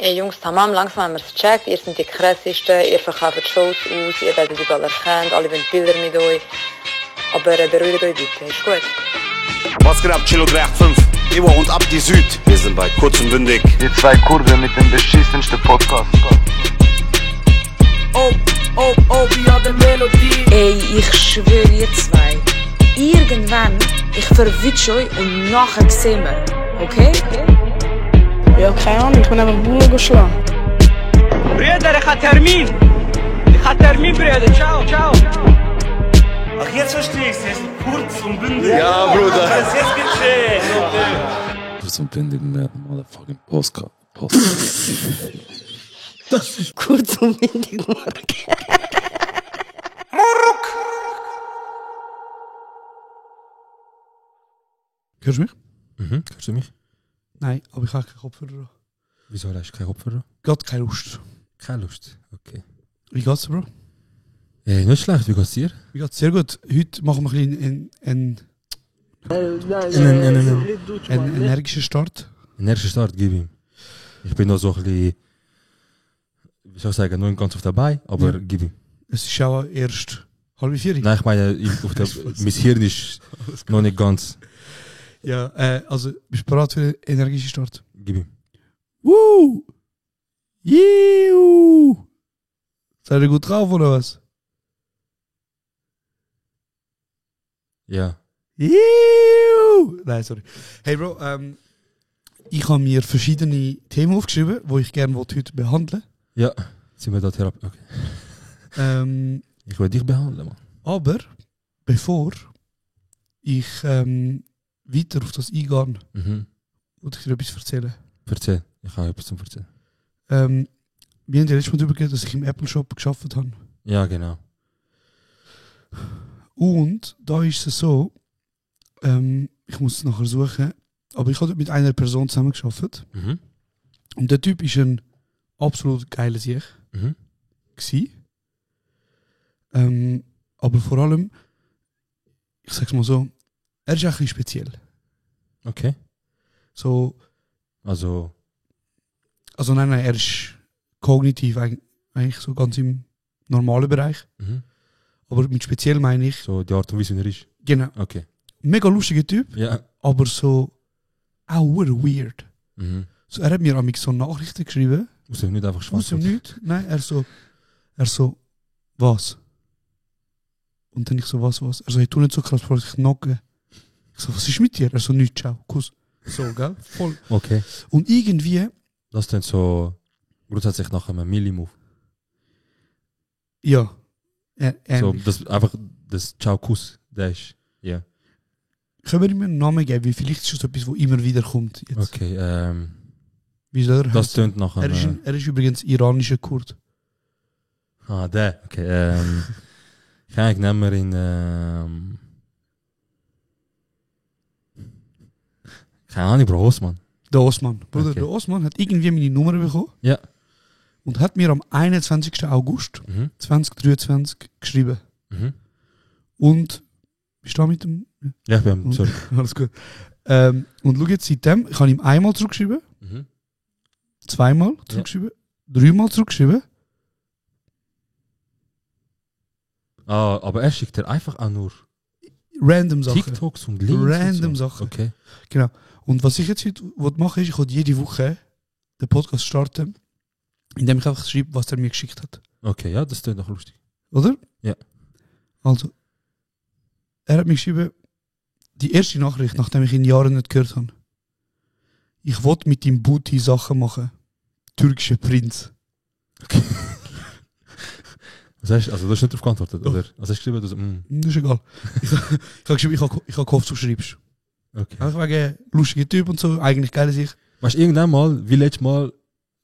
Ey Jungs, tamam, langsam haben wir es gecheckt. Ihr seid die krassesten, ihr verkauft Shows aus, ihr werdet überall erkannt, alle wollen Bilder mit euch. Aber beruhigt euch bitte, ist gut. Was geht ab, Chilo 385? Ivo und Abdi Süd. Wir sind bei Kurz und Bündig. Die zwei Kurden mit dem beschissensten Podcast. wie an der Melodie. Ey, ich schwöre ihr zwei. Irgendwann, ich verwünsche euch und nachher sehen wir. Okay? Ja, keine Ahnung, ich bin einfach Bullen geschlagen. Brüder, ich habe Termin, Brüder. Ciao. Ach, jetzt verstehe ich es. Kurz und bündig. Ja, Bruder. Was ist jetzt geschehen? Kurz und bündig mit motherfucking Postcard. Das ist kurz und windig, Mark. Hörst du mich? Hörst du mich? Nein, aber ich habe keinen Kopfhörer. Wieso hast du keinen Kopfhörer? Gerade keine Lust. Keine Lust, okay. Wie geht's dir, Bro? Nicht schlecht, wie geht's dir? Mir geht's sehr gut. Heute machen wir ein bisschen einen energischen Start. Den ersten Start gebe ihm. Ich bin noch so ein bisschen, wie soll ich sagen, noch nicht ganz auf dabei, aber gib ihm. Es ist auch erst 3:30. Nein, ich meine, mein Hirn ist noch nicht ganz. Ja, also bist du bereit für den energischen Start? Gib ihm. Woo! Juhu! Seid ihr gut drauf oder was? Ja. Juhu! Nein, sorry. Hey Bro, ich habe mir verschiedene Themen aufgeschrieben, die ich gerne heute behandeln Ja, sind wir da Therapie? Okay. Ich will dich behandeln, Mann. Aber bevor ich weiter auf das eingehe, wollte ich dir etwas erzählen. Erzähl, ich habe etwas zum Erzählen. Wir haben ja letztes Mal darüber geredet, dass ich im Apple Shop gearbeitet habe. Ja, genau. Und da ist es so, ich muss es nachher suchen, aber ich habe dort mit einer Person zusammengearbeitet. Und der Typ ist ein absolut geiler Sieg. Gsi. Aber vor allem, ich sag's mal so, er ist auch ein bisschen speziell. Okay. So, Also nein, er ist kognitiv eigentlich so ganz im normalen Bereich. Aber mit speziell meine ich... so die Art und Weise, wie er ist. Genau. Okay. Mega lustiger Typ, Ja. aber so auch weird. So, er hat mir am so Nachrichten geschrieben. Muss ihm nicht einfach schwarz. Aus dem Nichts. Nein, er so, was? Und dann ich so, was? Er so, hey, tu nicht so krass, bevor ich knocke. Ich so, was ist mit dir? Er so, nichts, ciao, Kuss. So, gell? Voll. Okay. Und irgendwie... Das ist dann so grundsätzlich nach einem Milli-Move. Ja. So, das einfach das Ciao-Kuss, der ist, ja. Können wir ihm einen Namen geben? Weil vielleicht ist das etwas, was immer wieder kommt. Jetzt. Okay, Wie soll er das heißen? tönt nach einem... Er ist übrigens iranischer Kurd. Ah, der, okay. Ich nehmen wir ihn, keine Ahnung, Bro, Osman. Der Osman. Bruder, Okay. der Osman hat irgendwie meine Nummer bekommen. Ja. Und hat mir am 21. August 2023 geschrieben. Und bist du da mit dem? Ja, ich bin, sorry. Alles gut. Und schau jetzt seitdem, ich habe ihm einmal zurückgeschrieben, zweimal zurückgeschrieben, dreimal zurückgeschrieben. Ah, aber er schickt dir einfach auch nur Random Sachen. TikToks und Links Random und so. Sachen. Okay. Genau. Und was ich jetzt heute mache, ist, ich will jede Woche den Podcast starten, indem ich einfach schreibe, was er mir geschickt hat. Okay, ja, das tönt doch lustig. Oder? Ja. Also, er hat mir geschrieben, die erste Nachricht, nachdem ich ihn Jahren nicht gehört habe. Ich wollte mit dem Booty Sachen machen. Türkischer Prinz. Was hast, also, du hast nicht darauf geantwortet, Doch. oder? Was hast du geschrieben? Das ist egal. Ich habe geschrieben, ich habe gehofft, du schreibst. Okay. Einfach wegen lustiger Typ und so, eigentlich geil sich. Weißt du, irgendwann mal, wie letztes Mal,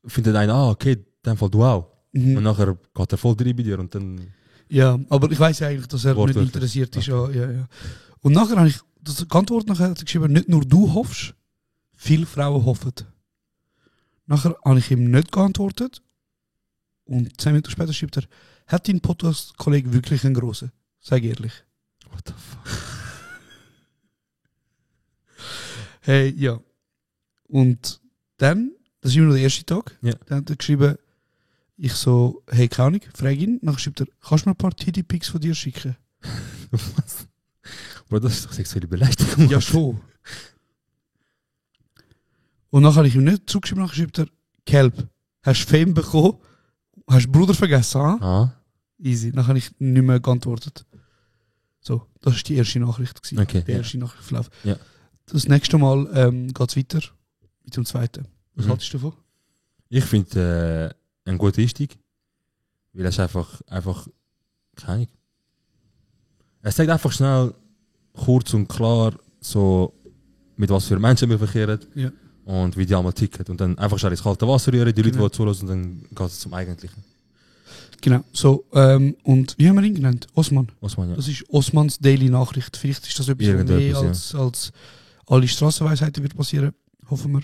findet einer, okay, in dem Fall du auch. Und nachher geht er voll drin bei dir und dann... Ja, aber ich weiss ja eigentlich, dass er Wortwörtlich. nicht interessiert ist. Ja. Und nachher habe ich, das Antwort nachher hat er geschrieben, nicht nur du hoffst, viele Frauen hoffen. Nachher habe ich ihm nicht geantwortet. Und 10 Minuten später schreibt er, hat dein Podcast-Kollege wirklich einen grossen? Sag ehrlich. What the fuck? Hey, ja. Und dann Das ist immer noch der erste Tag. Ja. Dann hat er geschrieben, ich so, hey, keine Ahnung, frage ihn. Dann schreibt er, kannst du mir ein paar Titty-Pics von dir schicken? Was? Bro, das ist doch sexuelle Beleidigung. Ja, schon. Und dann habe ich ihm nicht zurückgeschrieben, dann schreibt er, Kelb, hast du Fame bekommen? Hast du Bruder vergessen? Ah, Easy. Dann habe ich nicht mehr geantwortet. So, das war die erste Nachricht. Gewesen. okay. Der erste Nachrichtverlauf. Ja. Das nächste Mal geht es weiter mit dem zweiten. Was haltest du davon? Ich finde ein guter Einstieg, weil es einfach, keine Ahnung. Es sagt einfach schnell, kurz und klar, so, mit was für Menschen wir verkehren Ja. und wie die einmal ticken. Und dann einfach schnell ins kalte Wasser rühren, die Genau. Leute, die zuhören, und dann geht es zum Eigentlichen. Genau. So, und wie haben wir ihn genannt? Osman. Osman, ja. Das ist Osmans Daily Nachricht. Vielleicht ist das etwas, was mehr Irgendetwas, als alle Strassenweisheiten wird passieren. Hoffen wir.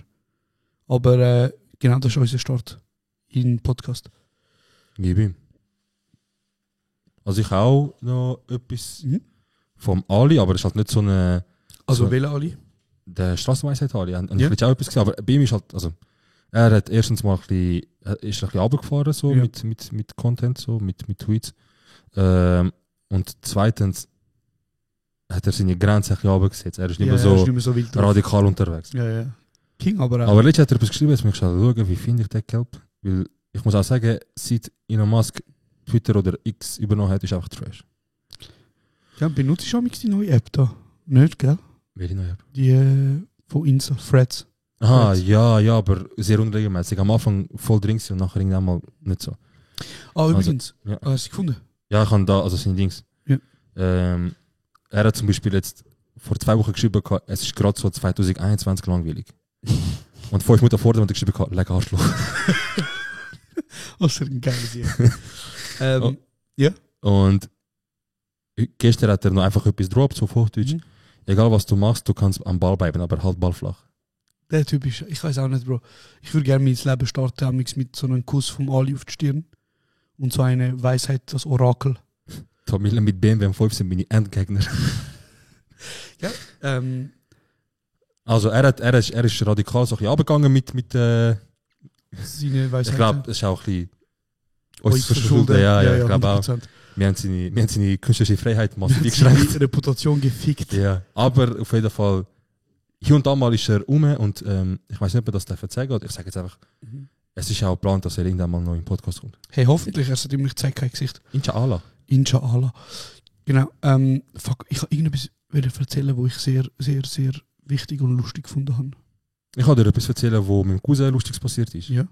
Aber genau, das ist unser Start in den Podcast. Gib ihm. Also ich auch noch etwas Mhm. vom Ali, aber das ist halt nicht so eine... Also, So. welche Ali? Der Strassenweisheit Ali. Und Ja. ich will auch etwas gesehen, aber bei ihm ist halt... Also, er hat erstens mal ist ein bisschen runtergefahren so, Ja. mit Content, so, mit Tweets. Und zweitens hat er seine Grenze ein bisschen runtergesetzt. Er ist nicht mehr ist so nicht mehr so wild drauf. radikal unterwegs. Ja, ja. King aber auch. Aber letztens hat er etwas geschrieben, jetzt muss ich schauen, wie finde ich den Kelp. Weil ich muss auch sagen, seit Elon Musk Twitter oder X übernommen hat, ist einfach trash. Ja, benutzt du die neue App da? Nicht, gell? Welche neue App? Die von Insta, Threads. Aha, Threads. ja, aber sehr unregelmäßig. Am Anfang voll drin und nachher irgendwann mal nicht so. Ah, übrigens. ja. Hast du sie gefunden? Ja, ich habe da, also seine Dings. Ja. Er hat zum Beispiel jetzt vor 2 Wochen geschrieben, es ist gerade so 2021 langweilig. Und 5 Minuten vorher hat er geschrieben, leck Arschloch. Was für ein geiles Oh. Ja. Und gestern hat er noch einfach etwas gedroppt, so auf Hochdeutsch. Mhm. Egal was du machst, du kannst am Ball bleiben, aber halt ballflach. Der Typ ist, ich weiß auch nicht, Bro. Ich würde gerne mein Leben starten, amigs mit so einem Kuss vom Ali auf die Stirn. Und so eine Weisheit, das Orakel. Familie mit BMW M5 sind meine Endgegner. Ja. Also er ist radikal so ein bisschen runtergegangen mit Seine ich Weisheit. glaube, das ist auch ein bisschen Uns uns verschuldet. Ja, ich glaube auch. 100%. Wir haben seine künstlerische Freiheit massiv Wir haben eingeschränkt. seine Reputation gefickt. Ja, aber auf jeden Fall, hier und da mal ist er und ich weiß nicht, ob er das erzählen darf. Ich sage jetzt einfach, es ist auch geplant, dass er irgendwann mal noch im Podcast kommt. Hey, hoffentlich, er hat ihm nicht gezeigt, kein Gesicht. Inshallah. Inshallah. Genau. Fuck, ich habe irgendetwas erzählen, wo ich sehr, sehr, sehr wichtig und lustig gefunden habe. Ich kann dir etwas erzählen, wo mit dem Cousin Lustiges passiert ist. Ja.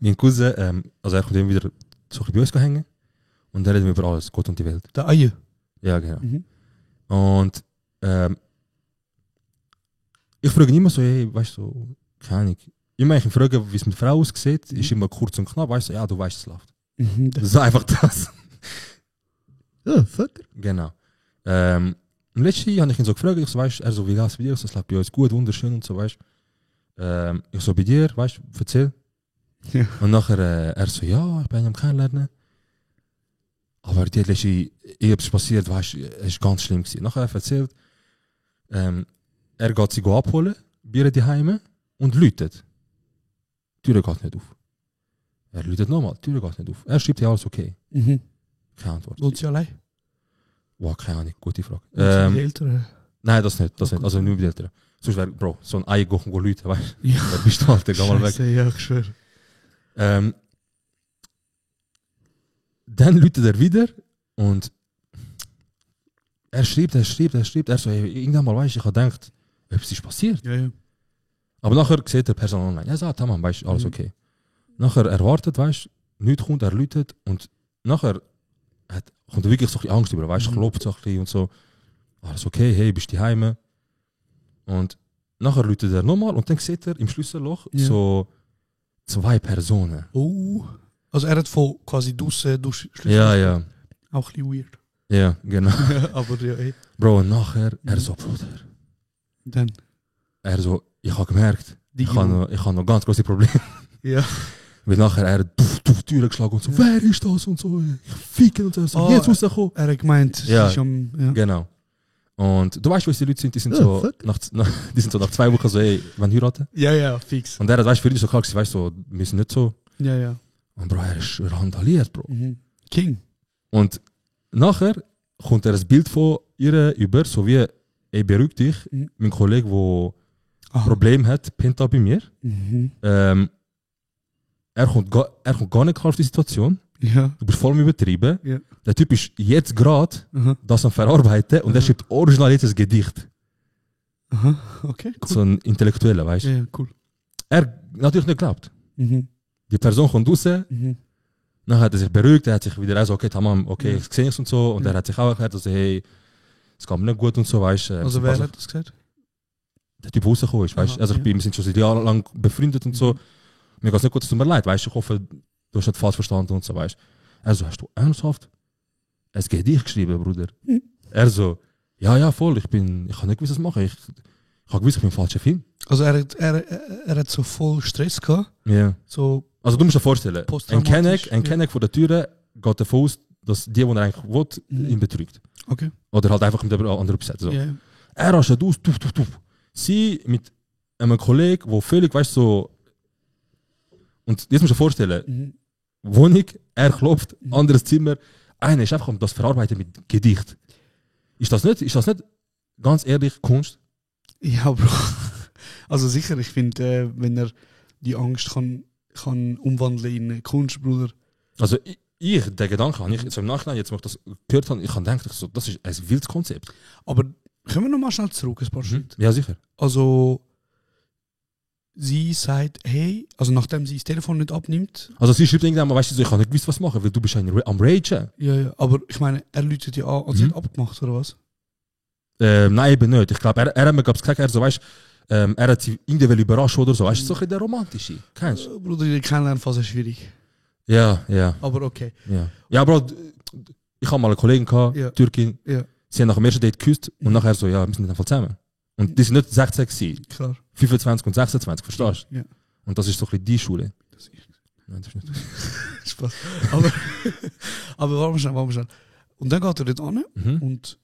Mein Cousin, also er kommt immer wieder so ein bisschen bei uns hängen und dann reden wir über alles, Gott und die Welt. Der Eier. Ja, genau. Mhm. Und ich frage ihn immer so, hey, weißt du, so, keine Ahnung. Immer ich frage, wie es mit Frau aussieht, ist immer kurz und knapp, weißt du, ja, du weißt, es läuft. Mhm. Das ist einfach das. Ja, Fucker. Genau. Und letztes Jahr habe ich ihn so gefragt, ich so, weißt, er so, wie geht's bei dir? Ich so, es läuft bei uns gut, wunderschön und so, weißt. Ich so, bei dir, weißt, erzähl. Ja. Und nachher, er so, ja, ich bin am Kennenlernen. Aber die hat letztens etwas passiert, weißt, es war ganz schlimm gewesen. Nachher hat er erzählt, er geht sie abholen, bei ihr daheim und läutet. Die Tür geht nicht auf. Er läutet nochmal, die Tür geht nicht auf. Er schreibt, ja, alles okay. Mhm. Keine Antwort. Und sie allein? Wow, keine Ahnung, gute Frage. Und sind die Eltern? Nein, das nicht, Okay. Also nur bei den Eltern. Sonst wäre, Bro, so ein Ei gehen läuten, weißt du? Ja. Da bist du halt, geh mal weg. Scheiße, ja, ich schwöre. Dann läutet er wieder und er schreibt, er so, hey, irgendwann mal, weißt du, ich habe gedacht, etwas ist passiert. Ja, ja. Aber nachher sieht der Person online, ja, sagt, man, weißt du, alles okay. Nachher erwartet, weißt du, nichts kommt, er läutet und nachher kommt er wirklich so ein bisschen Angst über, weißt du, klopft so ein bisschen und so, alles okay, hey, bist du daheim? Und nachher läutet er nochmal und dann sieht er im Schlüsselloch so 2 Personen. Oh. Also er hat von quasi draussen Ja, ja. Auch ein bisschen weird. Ja, genau. Aber ja, ey. Bro, und nachher, er so, Bruder. Dann. Er so, ich habe gemerkt, Die ich habe noch ganz große Probleme. Ja. Weil nachher er hat die Tür geschlagen und so, wer ist das und so, ich ficke und so, Ah, jetzt muss er kommen. Er hat gemeint, Ja. es ist am... Ja. Genau. Und du weißt, was die Leute sind, die sind, die sind so nach 2 Wochen so, ey, wenn heiraten. Ja, fix. Und der hat, weißt du, für ihn so klar, weißt du, wir sind nicht so. Ja. Und Bro, er ist randaliert, Bro. King. Und nachher kommt er ein Bild von ihr über, so wie, ey, beruhig dich, mein Kollege, der Problem hat, pennt da bei mir. Er kommt gar nicht klar auf die Situation. Ja. Du bist voll am Übertrieben. Ja. Der Typ ist jetzt gerade das am Verarbeiten und er schreibt original jetzt ein Gedicht. Okay, cool. So ein Intellektueller, weißt du? Ja, cool. Er natürlich nicht geglaubt. Die Person kommt raus, dann hat er sich beruhigt, er hat sich wieder so, okay, tamam, okay, ich sehe es und so. Und er hat sich auch erklärt, also, hey, es geht mir nicht gut und so, weißt du. Also wer hat das gesagt? Der Typ rausgekommen ist, weißt du. Also wir sind schon seit Jahren lang befreundet und so. Mir geht es nicht gut, es tut mir leid, weißt du. Ich hoffe, du hast nicht falsch verstanden und so, weißt du. Er so, hast du ernsthaft ein Gedicht geschrieben, Bruder? Er so, ja, voll, ich habe nicht gewusst, was machen. Ich habe gewusst, ich bin im falschen Film. Also er hat so voll Stress gehabt. Ja. So also du musst dir vorstellen, ein Kenneck von der Tür geht davon aus, dass die er eigentlich will, ihn betrügt. Okay. Oder halt einfach mit der anderen besetzt. So. Yeah. Er rastet aus, sie mit einem Kollegen, der völlig, weißt du, so. Und jetzt musst du dir vorstellen, Wohnung, er klopft, anderes Zimmer, einer ist einfach um das Verarbeiten mit Gedicht. Ist das nicht ganz ehrlich Kunst? Ja, Bro. Also sicher, ich finde, wenn er die Angst kann umwandeln in Kunst, Bruder. Also der Gedanke habe ich so im Nachhinein, jetzt, wo ich das gehört habe, ich habe gedacht, so, das ist ein wildes Konzept. Aber können wir nochmal schnell zurück, ein paar Schritte? Ja, sicher. Also sie sagt, hey, also nachdem sie das Telefon nicht abnimmt. Also sie schreibt irgendwann, weißt du, so, ich habe nicht gewusst, was machen, weil du bist am Ragen. Ja, aber ich meine, er läutet ja an und sie hat abgemacht, oder was? Nein, eben nicht. Ich glaube, er hat mir gesagt, er so, weißt, er hat sie irgendwie überrascht oder so. Weißt du, so ein bisschen der Romantische. Kennst du? Bruder, die Kennenlernphase ist schwierig. Ja. Aber okay. Ja, Bro, ich habe mal eine Kollegin gehabt, Türkin. Ja. Sie haben nach dem ersten Date geküsst und nachher so, ja, wir sind einfach zusammen. Und die sind nicht 16 gewesen. Klar. 25 und 26, verstehst du? Ja. Und das ist so ein bisschen die Schule. Das ist Nein, das ist nicht. Spaß. Aber warum schnell. Und dann geht er dort an und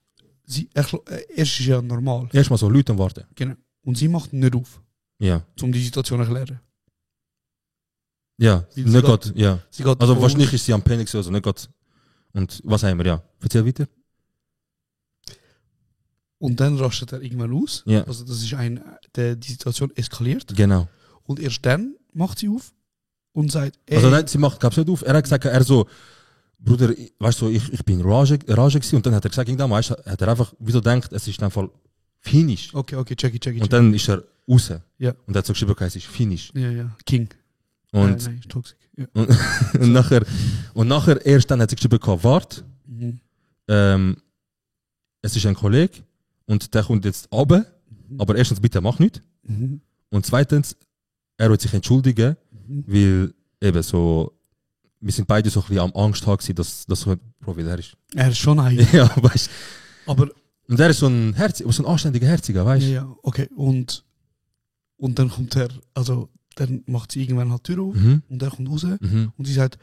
erst ist ja normal. Erstmal so Leute warten. Genau. Und sie macht nicht auf, Ja. um die Situation zu erklären. Ja, Sie nicht geht- Gott, ja. Sie geht Also davon wahrscheinlich aus- ist sie am Panik so, also nicht Gott. Und was haben wir, ja. Erzähl weiter. Und dann rastet er irgendwann aus. Ja. Also das ist die Situation eskaliert. Genau. Und erst dann macht sie auf und sagt, ey, Also nein, sie macht, glaub's nicht auf. Er hat gesagt, er so, Bruder, weißt du, ich bin Rage gewesen. Und dann hat er gesagt, irgendwann, weißt du, hat er einfach, wieso denkt, es ist einfach finish. okay, check. Und dann ist er raus. Ja. Und er hat so geschrieben, es ist finish. Ja. King. Und, Nein, ist toxisch. Ja. und nachher erst dann hat sie geschrieben, warte, es ist ein Kollege und der kommt jetzt runter, aber erstens bitte mach nicht. Und zweitens, er wird sich entschuldigen, weil eben so, wir sind beide so ein bisschen am Angst haben, dass so, Bro, wie der ist. Er ist schon ein. Ja, weißt du. Aber Und er ist so ein anständiger Herziger, weißt du. ja, okay. Und dann kommt er, also dann macht sie irgendwann halt die Tür auf und er kommt raus und sie sagt,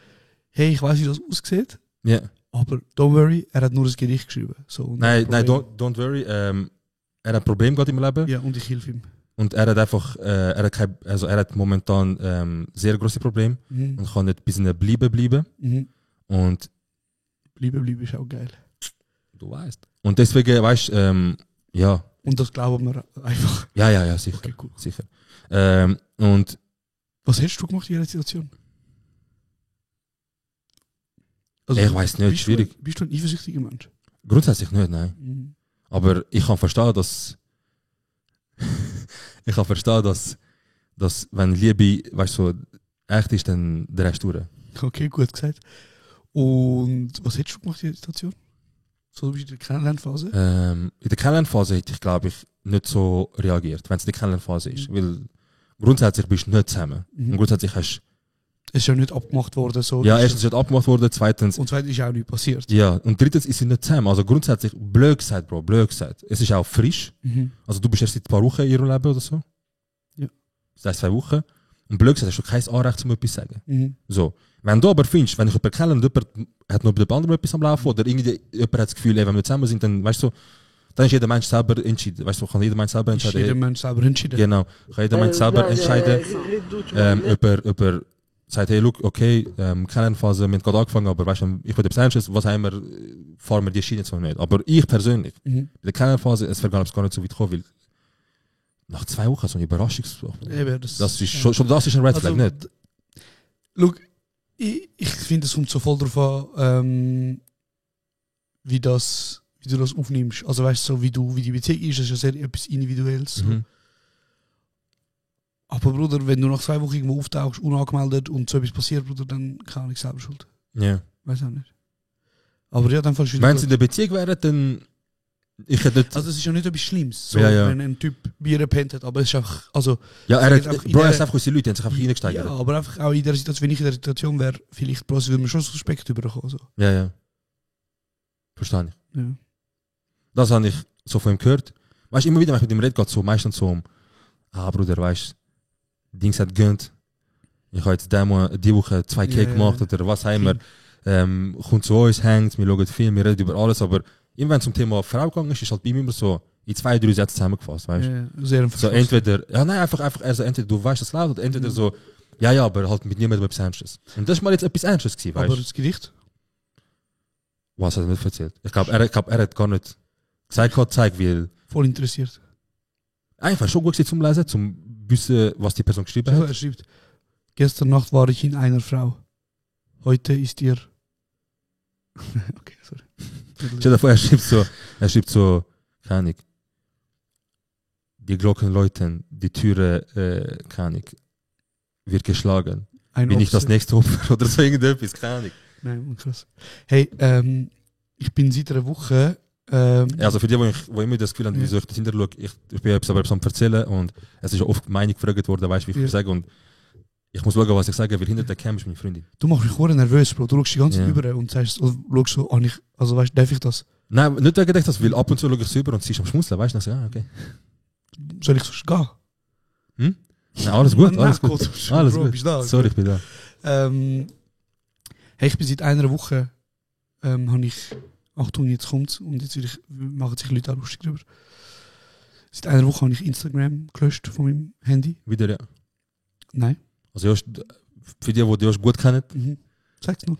hey, ich weiß, wie das aussieht, Ja. aber don't worry, er hat nur ein Gedicht geschrieben. So, und Nein, Problem- don't worry. Er hat ein Problem gehabt im Leben. Ja, und ich helfe ihm. Und er hat einfach, er hat momentan sehr große Probleme und kann nicht bis in der bleiben. Und Bleiben ist auch geil. du weißt. Und deswegen, weißt du, ja. Und das glauben wir einfach. Ja, sicher. Okay, cool. Sicher. Und Was hast du gemacht in dieser Situation? Also, ich weiß nicht, schwierig. Bist du ein eifersüchtiger Mensch? Grundsätzlich nicht, nein. Aber ich kann verstehen, dass dass wenn Liebe, weißt du, so echt ist, dann der Rest durch. Okay, gut gesagt. Und was hättest du gemacht in dieser Situation? So, du bist in der Kennenlernphase? In der Kennenlernphase hätte ich, glaube ich, nicht so reagiert, wenn es in der Kennenlernphase ist. Weil grundsätzlich bist du nicht zusammen. Und grundsätzlich hast Es ist ja nicht abgemacht worden. So. ja, erstens ist nicht abgemacht worden, zweitens. Und zweitens ist auch nicht passiert. Ja, und drittens ist sie nicht zusammen. Also grundsätzlich, blöd gesagt, Bro, blöd gesagt. Es ist auch frisch. Also du bist erst seit ein paar Wochen in ihrem Leben oder so. Ja. Seit 2 Wochen. Und blöd gesagt, hast du kein Anrecht, um etwas zu sagen. So. Wenn du aber findest, wenn ich jemanden kenne und jemand hat noch mit jemand anderem etwas am Laufen oder irgendwie jemand hat das Gefühl, ey, wenn wir zusammen sind, dann, weißt du, dann ist jeder Mensch selber entschieden. Weißt du, kann jeder Mensch selber Ist entscheiden. jeder Mensch selber entschieden. Genau, kann jeder Mensch selber entscheiden, ob er sagt, hey, look, okay, Kernphase, wir haben gerade angefangen, aber weißt du, ich will etwas Ernstes, was haben wir, fahren wir die Schiene so nicht. Aber ich persönlich, in der Kernphase, es wäre gar nicht so weit gekommen, weil nach 2 Wochen so eine Überraschungsbesuch. Eben, Das ist schon das ist ein Red Flag, nicht? Look, ich finde, es kommt so voll darauf an, wie du das aufnimmst. Also weißt du, so, wie die Beziehung ist, das ist ja sehr etwas Individuelles. So. Aber Bruder, wenn du nach 2 Wochen irgendwo auftauchst, unangemeldet und so etwas passiert, Bruder, dann kann ich selber schuld. Ja. Weiß auch nicht. Aber ja, dann fallst du Wenn sie in der Beziehung wären, dann ich hätte nicht... Also es ist ja nicht etwas Schlimmes, so, Ja. wenn ein Typ Bier gepennt hat, aber es ist einfach, also... Ja, er hat einfach unsere Leute, die haben sich einfach reingesteigert. Ja, aber einfach auch in der Situation, wenn ich in der Situation wäre, vielleicht bloß würde man schon Suspekt überkommen. So. Ja. Verstehe ich. Ja. Das habe ich so von ihm gehört. Weißt du, immer wieder, wenn ich mit ihm rede, geht so meistens so Bruder, weißt du, Dings hat gönnt. Ich habe jetzt die Woche 2 Cake gemacht oder was haben wir. Kommt zu uns, hängt, wir schauen Film, wir reden über alles, aber immer wenn es zum Thema Frau gegangen ist halt bei ihm immer so in 2, 3 Sätze zusammengefasst, weißt du. Sehr so entweder, einfach also entweder du weißt, das laut oder entweder so, ja, aber halt mit niemandem etwas Ernstes. Und das ist mal jetzt etwas Ernstes gewesen, weißt du. Aber das Gericht? Was hat er nicht erzählt? Ich glaube, er hat gar nicht gezeigt, weil... Voll interessiert. Einfach schon gut gewesen zum Lesen, zum wissen, was die Person geschrieben hat. Er schreibt, gestern Nacht war ich in einer Frau. Heute ist ihr... Okay, sorry. Stell dir vor, er schreibt so, keine Ahnung, die Glocken läuten, die Türe, keine Ahnung, wird geschlagen. Bin ich das nächste Opfer oder so irgendetwas, keine Ahnung. Nein, krass. Hey, ich bin seit einer Woche... also für die, wo immer das Gefühl haben, wieso ich das hinterschaue, ich bin etwas am Erzählen und es ist ja oft Meinung gefragt worden, weißt du, wie ich sage, und ich muss schauen, was ich sage, weil hinter der Cam ist meine Freundin. Du machst mich voll nervös, Bro. Du schaust die ganze Zeit über und sagst, schaust so, also weißt du, darf ich das? Nein, nicht wegen das, weil ab und zu schaue ich es über und sie ist am Schmunzeln, weißt du, und dann okay. Soll ich sonst gehen? Nein, alles gut, alles gut. Alles Bro, gut. bist da, Sorry, ich bin da. Hey, ich bin seit einer Woche, habe ich, Achtung, jetzt kommt's, und jetzt machen sich Leute auch lustig drüber. Seit einer Woche habe ich Instagram gelöscht von meinem Handy. Wieder, ja. Nein. Also Josh, für die Josh gut kennen, Sag's nur.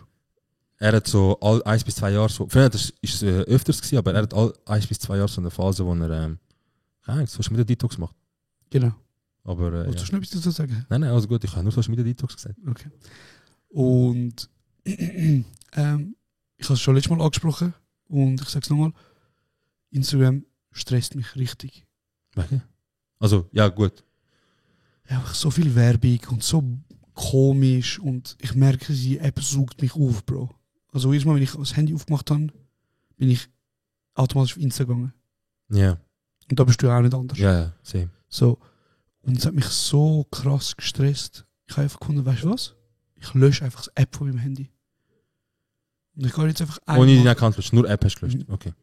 er hat so all 1 bis 2 Jahre so, früher ist es öfters gewesen, aber er hat all 1 bis 2 Jahre so eine Phase, wo er Social Media Detox macht. Genau. Aber Willst du schnell etwas dazu sagen? Nein, alles gut, ich habe nur Social Media Detox gesagt. Okay. Und ich habe es schon letztes Mal angesprochen und ich sage es nochmal, Instagram stresst mich richtig. Okay. Also, ja gut. Ja, einfach so viel Werbung und so komisch und ich merke, die App sucht mich auf, Bro. Also jedes Mal, wenn ich das Handy aufgemacht habe, bin ich automatisch auf Insta gegangen. Ja. Und da bist du ja auch nicht anders. Ja, same. So. Und es hat mich so krass gestresst. Ich habe einfach gefunden, weißt du was? Ich lösche einfach das App von meinem Handy. Und ich gehe jetzt einfach einmal... Ohne den Account löschen, nur App hast du gelöscht. Okay.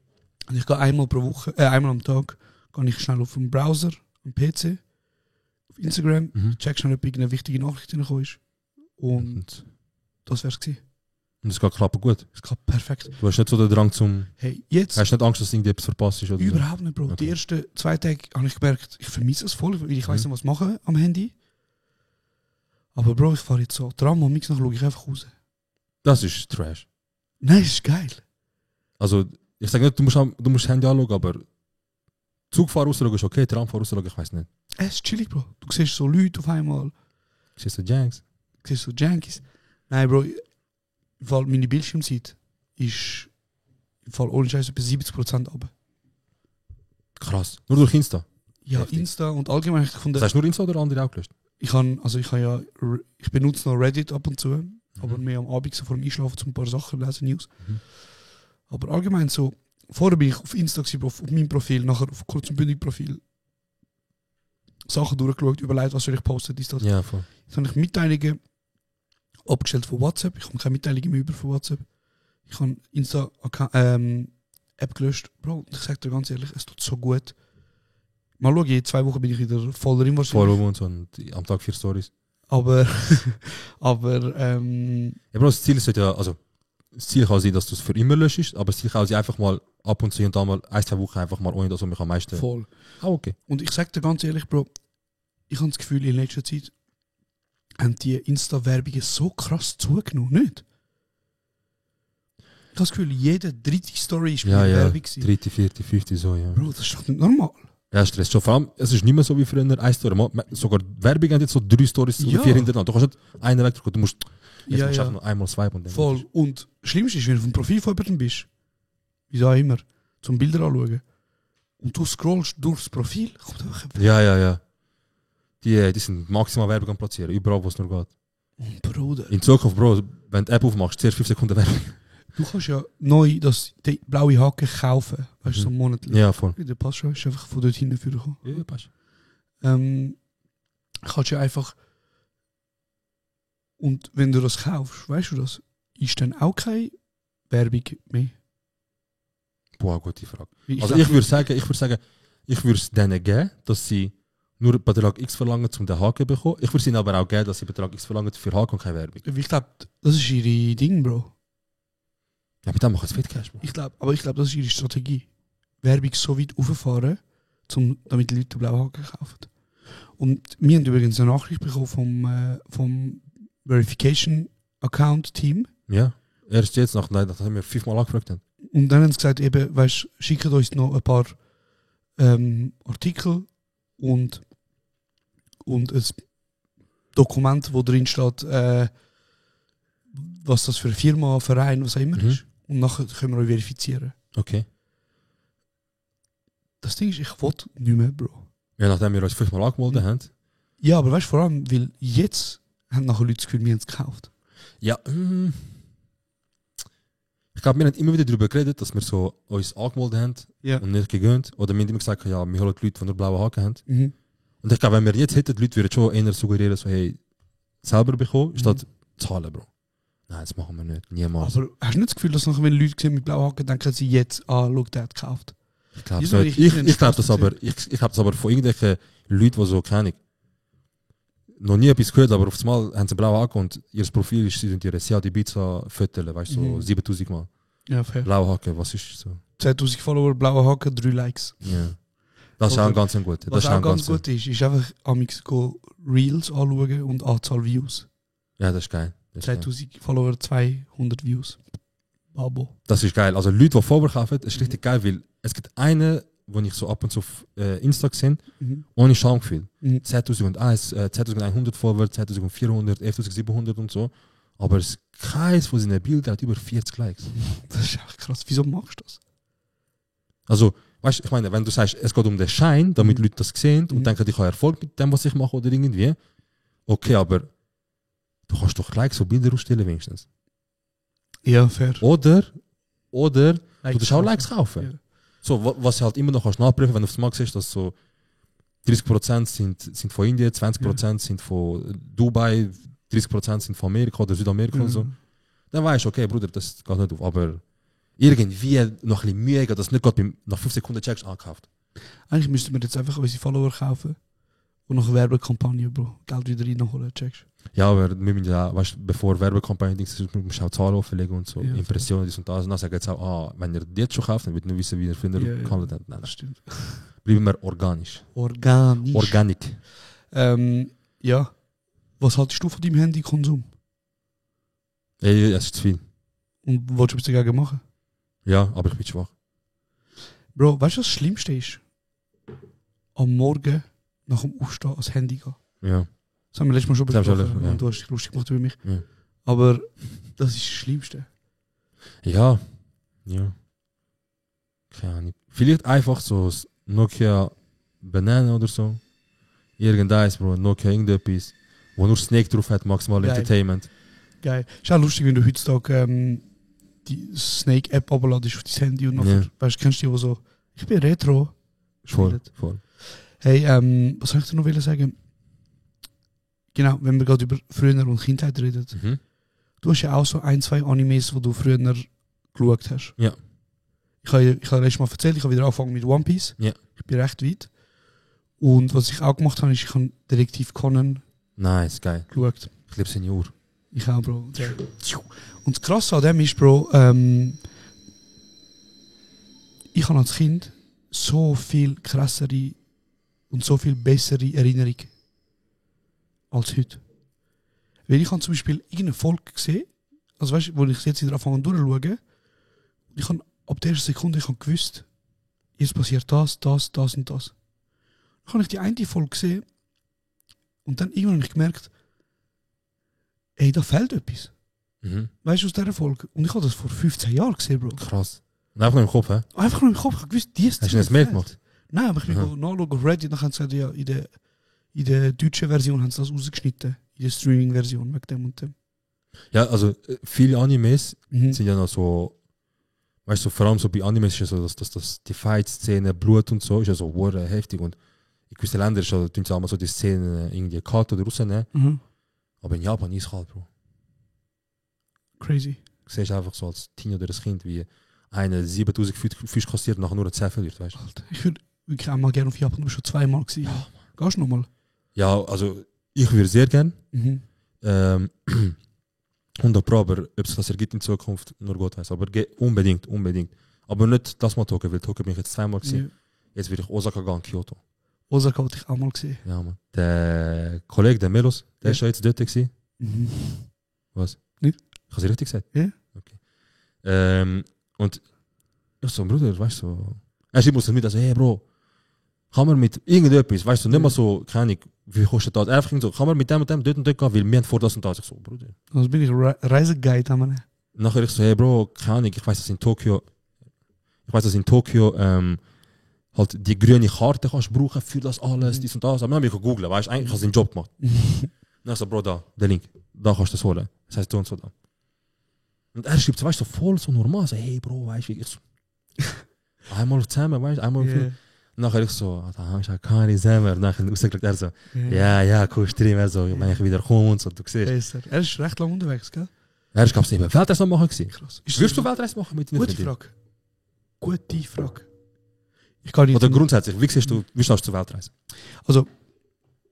Und ich gehe einmal pro Woche, einmal am Tag, gehe ich schnell auf den Browser, am PC, auf Instagram, check schnell, ob irgendeine wichtige Nachricht reingekommen ist. Und das wär's gewesen. Und es geht klappen gut? Es geht perfekt. Du hast nicht so den Drang zum... Hey, jetzt... Hast du nicht Angst, dass irgendetwas verpasst ist? Oder überhaupt nicht, Bro. Okay. Die ersten 2 Tage habe ich gemerkt, ich vermisse es voll, weil ich weiss nicht, was machen am Handy. Aber Bro, ich fahre jetzt so dran und mix nach schaue ich einfach raus. Das ist Trash. Nein, das ist geil. Also, ich sage nicht, du musst Handy anschauen, aber Zugfahren rausschauen ist okay, Tramfahren rausschauen, ich weiß nicht. Es ist chillig, Bro. Du siehst so Leute auf einmal. Du siehst so Janks. Du siehst so Jankies. Nein, Bro, im Fall meine Bildschirmzeit ist im Fall ohne Scheiß etwa 70% runter. Krass. Nur durch Insta? Ja, heftig. Insta und allgemein ich gefunden... Das heißt nur Insta oder andere auch gelöscht? Ich benutze noch Reddit ab und zu, aber mehr am Abend so vor dem Einschlafen zum ein paar Sachen lesen, News. Aber allgemein so, vorher bin ich auf Insta auf meinem Profil, nachher auf kurz- und bündig Profil Sachen durchgeschaut, überlegt, was soll ich posten, dies, das. Ja, voll. Jetzt habe ich Mitteilungen abgestellt von WhatsApp, ich habe keine Mitteilungen mehr über von WhatsApp. Ich habe Insta-App gelöscht. Bro, ich sage dir ganz ehrlich, es tut so gut. Mal schauen, in 2 Wochen bin ich wieder voll drin wahrscheinlich. Voll und so und am Tag 4 Stories. Aber ja, Bro, das Ziel ist ja, also das Ziel kann sein, dass du es für immer löschst, aber das Ziel kann sein, einfach mal ab und zu und dann mal 1-2 Wochen einfach mal ohne das, was mich am meisten... Voll. Okay. Und ich sag dir ganz ehrlich, Bro, ich habe das Gefühl, in letzter Zeit haben die Insta-Werbungen so krass zugenommen, nicht? Ich habe das Gefühl, jede dritte Story ist Ja, Werbung gewesen. 3., 4., 5., so, ja. Bro, das ist doch nicht normal. Ja, Stress schon. Vor allem, es ist nicht mehr so wie früher eine Story. Sogar die Werbung hat jetzt so 3 Stories oder 4 hintereinander. Du kannst nicht einen wegdrücken, du musst jetzt musst einfach nur einmal swipen. Und dann Voll. Und das Schlimmste ist, wenn du auf dem Profil von jemandem bist, wie auch immer, zum Bilder anschauen, und du scrollst durchs Profil, kommt einfach ein Ja. Die sind maximal Werbung am Platzieren, überall, wo es nur geht. Und Bruder, In Zukunft, Bro, wenn du die App aufmachst, zuerst 5 Sekunden Werbung. du kannst ja neu die blaue Haken kaufen, weißt du, so monatlich. Ja, voll. Der passt schon, ist einfach von dort hinten für gekommen. Ja, passt. Kannst ja einfach. Und wenn du das kaufst, weißt du das, ist dann auch keine Werbung mehr. Boah, gute Frage. Ich Also glaub, ich würde sagen, ich würde es denen geben, dass sie nur Betrag X verlangen, um den Haken zu bekommen. Ich würde es ihnen aber auch geben, dass sie Betrag X verlangen für Haken und keine Werbung. Ich glaube, das ist ihre Ding, Bro. Ja, mit dem machen sie fit Cash, Bro. Ich glaube, das ist ihre Strategie. Werbung so weit auffahren, damit die Leute den blauen Haken kaufen. Und wir haben übrigens eine Nachricht bekommen vom Verification Account Team. Ja. Erst jetzt, nachdem wir 5-mal angefragt haben. Und dann haben sie gesagt, eben, weißt, schickt uns noch ein paar Artikel und ein Dokument, wo drin steht, was das für eine Firma, Verein, was auch immer ist. Und nachher können wir euch verifizieren. Okay. Das Ding ist, ich wollte nicht mehr, Bro. Ja, nachdem wir uns 5-mal angemeldet haben. Ja, aber weißt du, vor allem, weil jetzt haben nachher Leute das Gefühl, wir haben es gekauft. Ja, ich glaube, wir haben immer wieder darüber geredet, dass wir so uns angemeldet haben und nicht gegönnt. Oder wir haben immer gesagt, ja, wir holen die Leute, die nur blaue Haken haben. Mhm. Und ich glaube, wenn wir jetzt hätten, die Leute würden schon eher suggerieren, so, hey, selber bekommen, statt zahlen, Bro. Nein, das machen wir nicht. Niemals. Aber hast du nicht das Gefühl, dass nachher, wenn Leute sehen mit blauen Haken, denken sie jetzt, schau, der hat gekauft? Ich glaube es nicht. Ich glaube das aber von irgendwelchen Leuten, die so keine noch nie etwas gehört, aber auf einmal haben sie blau Haken und ihr Profil ist, sie ihre Seat Ibiza Fotos, weißt du, so 7000 Mal. Ja, fair. Blau Haken, was ist so? 10.000 Follower, blaue Haken, 3 Likes. Ja. Das ist auch ein ganz gut. Was auch ganz gut ist einfach amix Reels anschauen und Anzahl Views. Ja, das ist geil. 10.000 Follower, 200 Views. Babo. Das ist geil. Also Leute, die vorkaufen, das ist richtig geil, weil es gibt einen, wo ich so ab und zu auf Insta sehe, ohne Schamgefühl. 10.001, 10.100 Follower, 10.400, 11.700 und so. Aber es keins von seinen Bildern hat über 40 Likes. Das ist echt krass. Wieso machst du das? Also, weißt du, ich meine, wenn du sagst, es geht um den Schein, damit Leute das sehen und denken, ich habe Erfolg mit dem, was ich mache oder irgendwie. Okay, aber du kannst doch Likes so Bilder ausstellen wenigstens. Ja, fair. Oder du Likes kannst auch Likes kaufen. Ja. So, was du halt immer noch kannst nachprüfen, wenn du aufs Mal siehst, dass so 30% sind von Indien, 20% sind von Dubai, 30% sind von Amerika oder Südamerika und so. Dann weißt du, okay, Bruder, das geht nicht auf. Aber irgendwie noch ein bisschen Mühe, dass du nicht gerade nach 5 Sekunden checkst, angekauft. Eigentlich müssten wir jetzt einfach unsere Follower kaufen und noch eine Werbekampagne, Bro. Geld wieder reinholen, checkst. Ja, aber wir müssen ja, weißt, bevor Werbekampagne musst du auch Zahlen offenlegen und so, Impressionen, dies und das. Und dann sagen jetzt auch, wenn ihr die jetzt schon kauft, dann wird ihr nicht wissen, wie ihr früher gehandelt habt. Nein, das stimmt. Bleiben wir organisch. Organic. Ja. Was haltest du von deinem Handykonsum? Ey, es ist zu viel. Und wolltest du etwas dagegen machen? Ja, aber ich bin schwach. Bro, weißt du, was das Schlimmste ist? Am Morgen nach dem Aufstehen ans Handy gehen. Ja. Das haben wir letztes Mal schon besprochen. Ja. Du hast dich lustig gemacht über mich. Ja. Aber das ist das Schlimmste. Ja. Keine Ahnung. Vielleicht einfach so das Nokia Banana oder so. Irgendeins, Bro. Nokia irgendetwas. Wo nur Snake drauf hat, maximal Geil. Entertainment. Geil. Ist auch lustig, wenn du heutzutage die Snake-App abladest auf dein Handy und nachher, weißt du, kennst du die, wo so, ich bin Retro. Voll. Hey, was soll ich dir noch sagen? Genau, wenn wir gerade über früher und Kindheit reden. Du hast ja auch so 1-2 Animes, die du früher geschaut hast. Ja. Ich habe letztes Mal erzählt, ich habe wieder angefangen mit One Piece. Ja. Ich bin recht weit. Und was ich auch gemacht habe, ist, ich habe Detektiv Conan nice, geil. geschaut. Ich liebe Senior. Ich auch, Bro. Und das Krasse an dem ist, Bro, ich habe als Kind so viel krassere und so viel bessere Erinnerung als heute. Weil ich habe zum Beispiel irgendeine Folge gesehen, also weißt du, wo ich jetzt wieder anfange durchzuschauen, und ich habe ab der ersten Sekunde ich habe gewusst, jetzt passiert das und das. Dann habe ich die eine Folge gesehen und dann irgendwann habe ich gemerkt, ey, da fehlt etwas. Weißt du, aus dieser Folge? Und ich habe das vor 15 Jahren gesehen, Bro. Krass. Und einfach nur im Kopf, hä? Einfach nur im Kopf. Ich habe gewusst, die ist Hast du das mehr gemacht? Nein, aber ich bin nachschauen auf Reddit, dann haben sie gesagt, ja, in der deutschen Version haben sie das rausgeschnitten. In der Streaming-Version, wegen dem und dem. Ja, also viele Animes sind ja noch so, weißt du, vor allem so bei Animes ist ja so, dass die Fight-Szene, Blut und so, ist ja so heftig und in gewissen Ländern ist ja, tun sie auch mal so die Szenen irgendwie Cut oder rausnehmen. Aber in Japan ist es kalt, Bro. Crazy. Du siehst einfach so als Teen oder das Kind, wie eine 7000 Fisch kassiert und nachher nur ein 10 verliert, weißt du? Alter, ich würde wirklich einmal gerne auf Japan, du bist schon 2-mal gewesen. Ja. Gehst du nochmal? Ja, also ich würde sehr gerne. 100 Pro, aber ob es das ergibt in Zukunft, nur Gott weiß. Aber unbedingt. Aber nicht das mal Tokio, weil Tokio bin ich jetzt 2-mal gesehen. Ja. Jetzt will ich Osaka gehen, Kyoto. Osaka hatte ich auch mal gesehen. Ja, Mann. Der Kollege, der Melos, der ist schon jetzt dort gewesen. Was? Nicht? Ich habe sie richtig gesagt? Ja. Okay. Und ich so, Bruder, weißt du, er schreibt uns mit, also, hey Bro, kann man mit irgendetwas, weißt du, nicht mal so, keine Ahnung, wie kostet das? Einfach so, kann man mit dem und dem dort und dort gehen, weil wir haben vor das und das. Ich so, Bruder. Also bin ich Reiseguide, haben wir. Nachher ich so, hey Bro, keine Ahnung, ich weiß, dass in Tokio halt die grüne Karte kannst brauchen für das alles, dies und das. Aber dann habe ich gegoogelt, weißt du, eigentlich hast du den Job gemacht. Dann so, Bro, da, der Link, da kannst du das holen. Das heißt, so und so da. Und er schreibt so, weißt du, so voll so normal, so, hey Bro, weißt du, ich so, einmal zusammen, weißt du, einmal viel. Nachher ich so, da habe ich ja keine zusammen. Nachher rausgekriegt er so, ja, cool, Stream, er so, wenn ich wieder komme und so, du siehst. Er ist recht lang unterwegs, gell? Er ist, glaube ich, eben Weltreise machen gewesen. Krass. Wirst du Weltreise machen mit deiner Freundin? Gute Frage. Ich kann nicht. Oder grundsätzlich, wie siehst du, wie stehst du zur Weltreise? Also,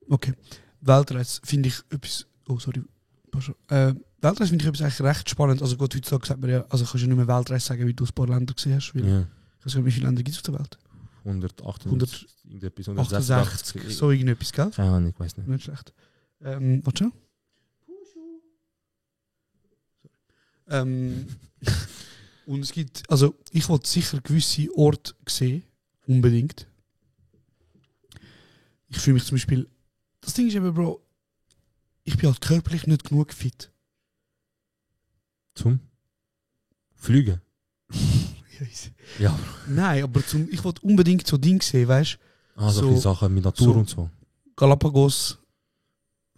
okay. Weltreise finde ich etwas, Weltreise finde ich etwas eigentlich recht spannend. Also gut, heutzutage sagt man ja, also kannst du nicht mehr Weltreise sagen, wie du ein paar Länder gesehen hast. Weil, ja. Ich weiß nicht, wie viele Länder gibt es auf der Welt? 168, so irgendetwas, gell? Keine Ahnung, ich weiß nicht. Nicht schlecht. Warte schon. Und es gibt, also ich wollte sicher gewisse Orte sehen, unbedingt. Ich fühle mich zum Beispiel, das Ding ist eben, Bro, ich bin halt körperlich nicht genug fit. Zum Fliegen? Ja. Nein, aber ich wollte unbedingt so Dinge sehen, weißt du? Ah, so viele Sachen mit Natur und so. Galapagos,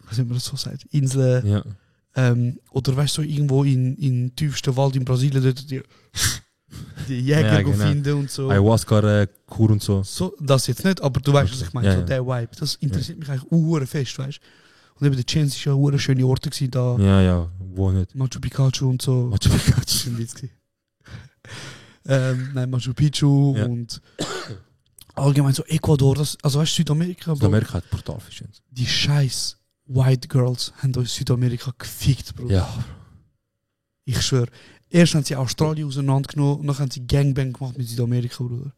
was man das so sagt, Inseln. Ja. Oder weißt du, so irgendwo in tiefsten Wald in Brasilien, dort die Jäger ja, genau. finden und so. Ayahuasca, Kur und so. Das jetzt nicht, aber du weißt, was ich meine, ja, so der Vibe. Das interessiert mich eigentlich fest, weißt du? Und eben der Chance ist ja eine schöne Orte gewesen, da. Ja, wo nicht? Machu Picchu und so. Machu Picchu. Das war ein Witz. Nein, Machu Picchu und allgemein so Ecuador, das, also weißt du, Südamerika. Südamerika hat brutal viel. Die scheiß White Girls haben uns Südamerika gefickt, Bro. Ja. Ich schwöre. Erst haben sie Australien auseinandergenommen und dann haben sie Gangbang gemacht mit Südamerika, Bruder.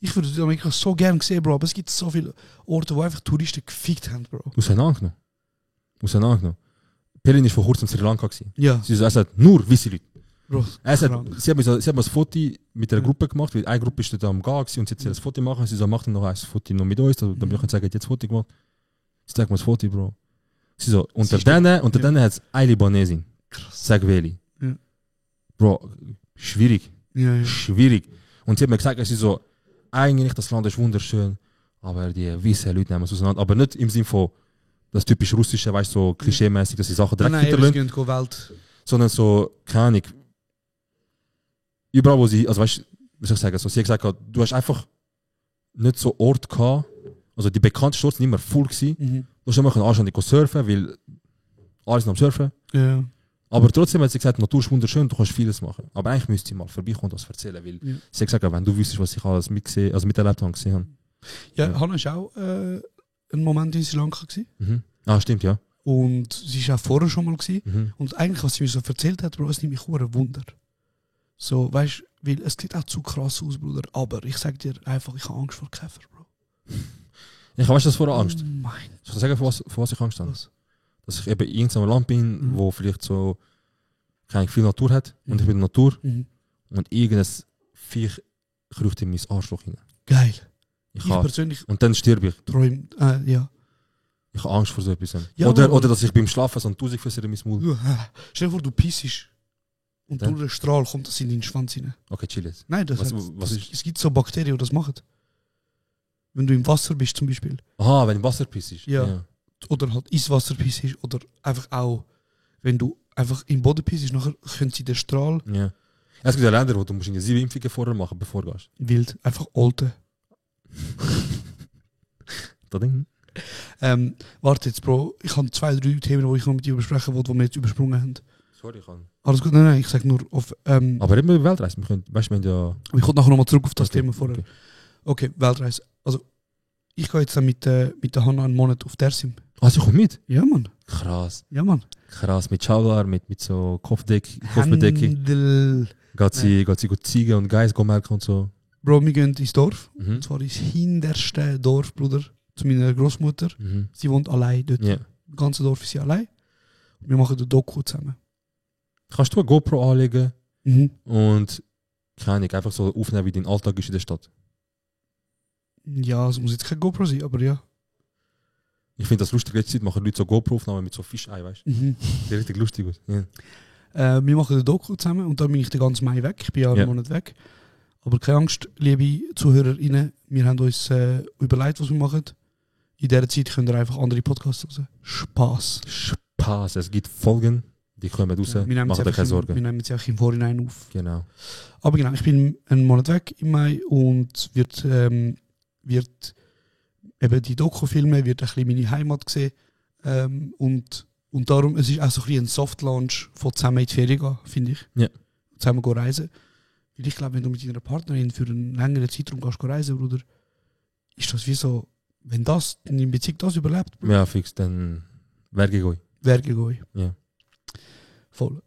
Ich würde Südamerika so gerne sehen, Bro, aber es gibt so viele Orte, wo einfach Touristen gefickt haben, Bro. Auseinandergenommen. Pelin war vor kurzem in Sri Lanka. Ja. Sie sagt nur weisse Leute. Bro, sie hat mir ein Foto mit der Gruppe gemacht, weil eine Gruppe ist dort am Gang und sie hat ein Foto machen. Sie sagt, mach dann noch ein Foto noch mit uns, damit ich sagen, jetzt ein Foto gemacht. Sie zeigt mir das Foto, Bro. Sie so, unter denen hat es eine Libanesin. Krass. Sag welche. Ja. Bro, schwierig. Ja. Schwierig. Und sie hat mir gesagt, sie so, eigentlich das Land ist wunderschön, aber die weißen Leute nehmen es auseinander. Aber nicht im Sinne von das typisch Russische, weißt du, so klischeemäßig, dass die Sachen direkt hinterlassen. Welt. Sondern so, keine Ahnung. Überall, wo sie, also weißt du, wie soll ich sagen, so, sie hat gesagt, du hast einfach nicht so Ort gehabt, also die bekannten Orte sind immer voll gewesen. Du hast immer anständig surfen, weil alles am Surfen. Ja. Aber trotzdem hat sie gesagt, Natur ist wunderschön, du kannst vieles machen. Aber eigentlich müsste sie mal vorbeikommen und das erzählen, weil sie hat gesagt, wenn du wüsstest, was ich alles mitgesehen, also miterlebt habe, gesehen habe. Ja, Hanna ist auch einen Moment in Sri Lanka gewesen. Ah, stimmt, ja. Und sie war auch vorher schon mal gewesen. Und eigentlich, was sie mir so erzählt hat, Bro, es nimmt mich ein Wunder. So, weißt du, weil es sieht auch zu krass aus, Bruder. Aber ich sag dir einfach, ich habe Angst vor Käfer, Bro. Ich weiss das vor Angst. Oh mein Soll ich sagen, vor was ich Angst habe? Was? Dass ich eben in irgendeinem Land bin, wo vielleicht so keine viel Natur hat. Und ich bin in der Natur. Und irgendein Viech kriecht in mein Arschloch hinein. Geil. Ich Ich persönlich und dann sterbe ich. träume, ja. Ich habe Angst vor so etwas. Ja, oder dass ich beim Schlafen so ein Tausendfüßer in mein Maul. Stell dir vor, du pissest. Und Dann? durch den Strahl kommt das in deinen Schwanz rein. Okay, chill jetzt. Nein, Was ist? es gibt so Bakterien, die das machen. Wenn du im Wasser bist zum Beispiel. Aha, wenn im Wasser pissest. Ja. Oder halt ins Wasser pissest. Oder einfach auch, wenn du einfach im Boden pissest, nachher können sie den Strahl Ja. Es gibt ja Länder, wo du musst 7 Impfungen vorher machen, bevor du gehst. wild, einfach alte. Das Ding. Warte jetzt, Bro. Ich habe 2, 3 Themen, die ich noch mit dir besprechen wollte, die wir jetzt übersprungen haben. Sorry, ich kann. Alles gut? Nein, ich sag nur auf... Aber immer Weltreise. Wir können, weißt du, wenn ja... ich komme nachher nochmal zurück auf das Okay, Thema vorher. okay. Okay, Weltreise. Also, ich gehe jetzt dann mit der Hanna einen Monat auf Dersim. Ah, sie kommt mit? Ja, Mann. Krass. Ja, Mann. Krass. Mit Schaular, mit so Kopfbedeckung. Handel. Geht sie gut Ziegen und Geiss melken und so. Bro, wir gehen ins Dorf. Mhm. Und zwar ins hinterste Dorf, Bruder. Zu meiner Großmutter. Mhm. Sie wohnt allein dort. Ja. Das ganze Dorf ist sie allein. Wir machen den Doku zusammen. Kannst du eine GoPro anlegen Mhm. und keine Ahnung, einfach so aufnehmen, wie dein Alltag ist in der Stadt? Ja, es muss jetzt kein GoPro sein, aber ja. Ich finde das lustig, letzte Zeit machen Leute so GoPro-Aufnahmen mit so Fischei, weißt du? Mhm. Sieht richtig lustig aus. Ja. Wir machen den Doku zusammen und dann bin ich den ganzen Mai weg. Ich bin ja einen Ja. Monat weg. Aber keine Angst, liebe ZuhörerInnen, wir haben uns überlegt, was wir machen. In dieser Zeit könnt ihr einfach andere Podcasts hören. Spaß. Spaß, es gibt Folgen, die kommen raus, Wir nehmen macht sie euch keine wir Sorgen. nehmen sie auch im Vorhinein auf. Genau. Aber genau, ich bin einen Monat weg im Mai und wird eben die Doku filmen, wird ein bisschen meine Heimat sehen. Und darum, es ist auch so ein bisschen ein Soft-Launch von zusammen in die Ferien gehen, finde ich. Ja. Zusammen gehen reisen. Weil ich glaube, wenn du mit deiner Partnerin für einen längeren Zeitraum gehst reisen, Bruder, ist das wie so, wenn das in der Beziehung das überlebt, Ja, fix, dann Werke gehen. Werke gehen. Ja. Voll.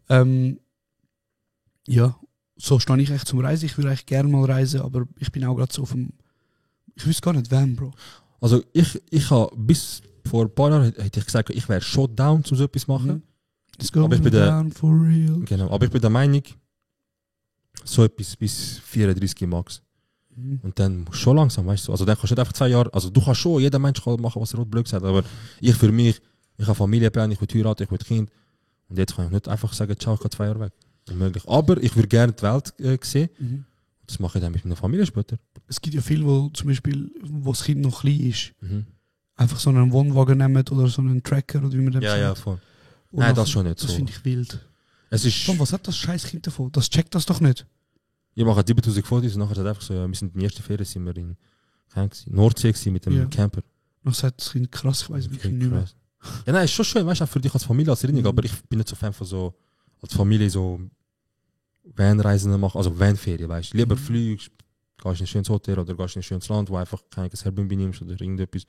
Ja, so stehe ich echt zum Reisen. Ich würde eigentlich gerne mal reisen, aber ich bin auch gerade so auf dem... Ich wüsste gar nicht, wann, Bro. Also ich habe bis vor ein paar Jahren hätte ich gesagt, ich wäre schon down, um so etwas zu machen. Let's go Aber ich bin der- down for real. Genau. Aber ich bin der Meinung, so etwas bis 34 Max. Und dann musst du schon langsam, weißt du. Also dann kannst du nicht einfach 2 Jahre, also du kannst schon, jeder Mensch kann machen, was er blöd sagt, aber ich für mich, ich habe Familienplan, ich will heiraten, ich will Kind. Und jetzt kann ich nicht einfach sagen, ciao, ich gehe 2 Jahre weg. Unmöglich. Aber ich würde gerne die Welt sehen. Mhm. Das mache ich dann mit meiner Familie später. Es gibt ja viele, wo zum Beispiel, wo das Kind noch klein ist, Mhm. einfach so einen Wohnwagen nehmen oder so einen Tracker oder wie man den Ja, sagt. ja, voll. Und Nein, nachher- das schon nicht Das so. finde ich wild. Es ist, Tom, was hat das scheiß Kind davon? Das checkt das doch nicht. ich mache 7000 Fotos und nachher sagt einfach so, ja, wir sind in der ersten Ferien, sind wir in Nordsee gewesen mit dem Ja. Camper. Noch sagt das Kind krass, ich weiß wirklich Okay, nicht mehr. krass. Ja, nein, ist schon schön, weißt du, auch für dich als Familie, als Erinnerung, Mhm. aber ich bin nicht so Fan von so, als Familie so Vanreisen machen, also Vanferien, weißt du. Lieber fliegst, gehst in ein schönes Hotel oder gehst in ein schönes Land, wo einfach kein Airbnb nimmst oder irgendetwas.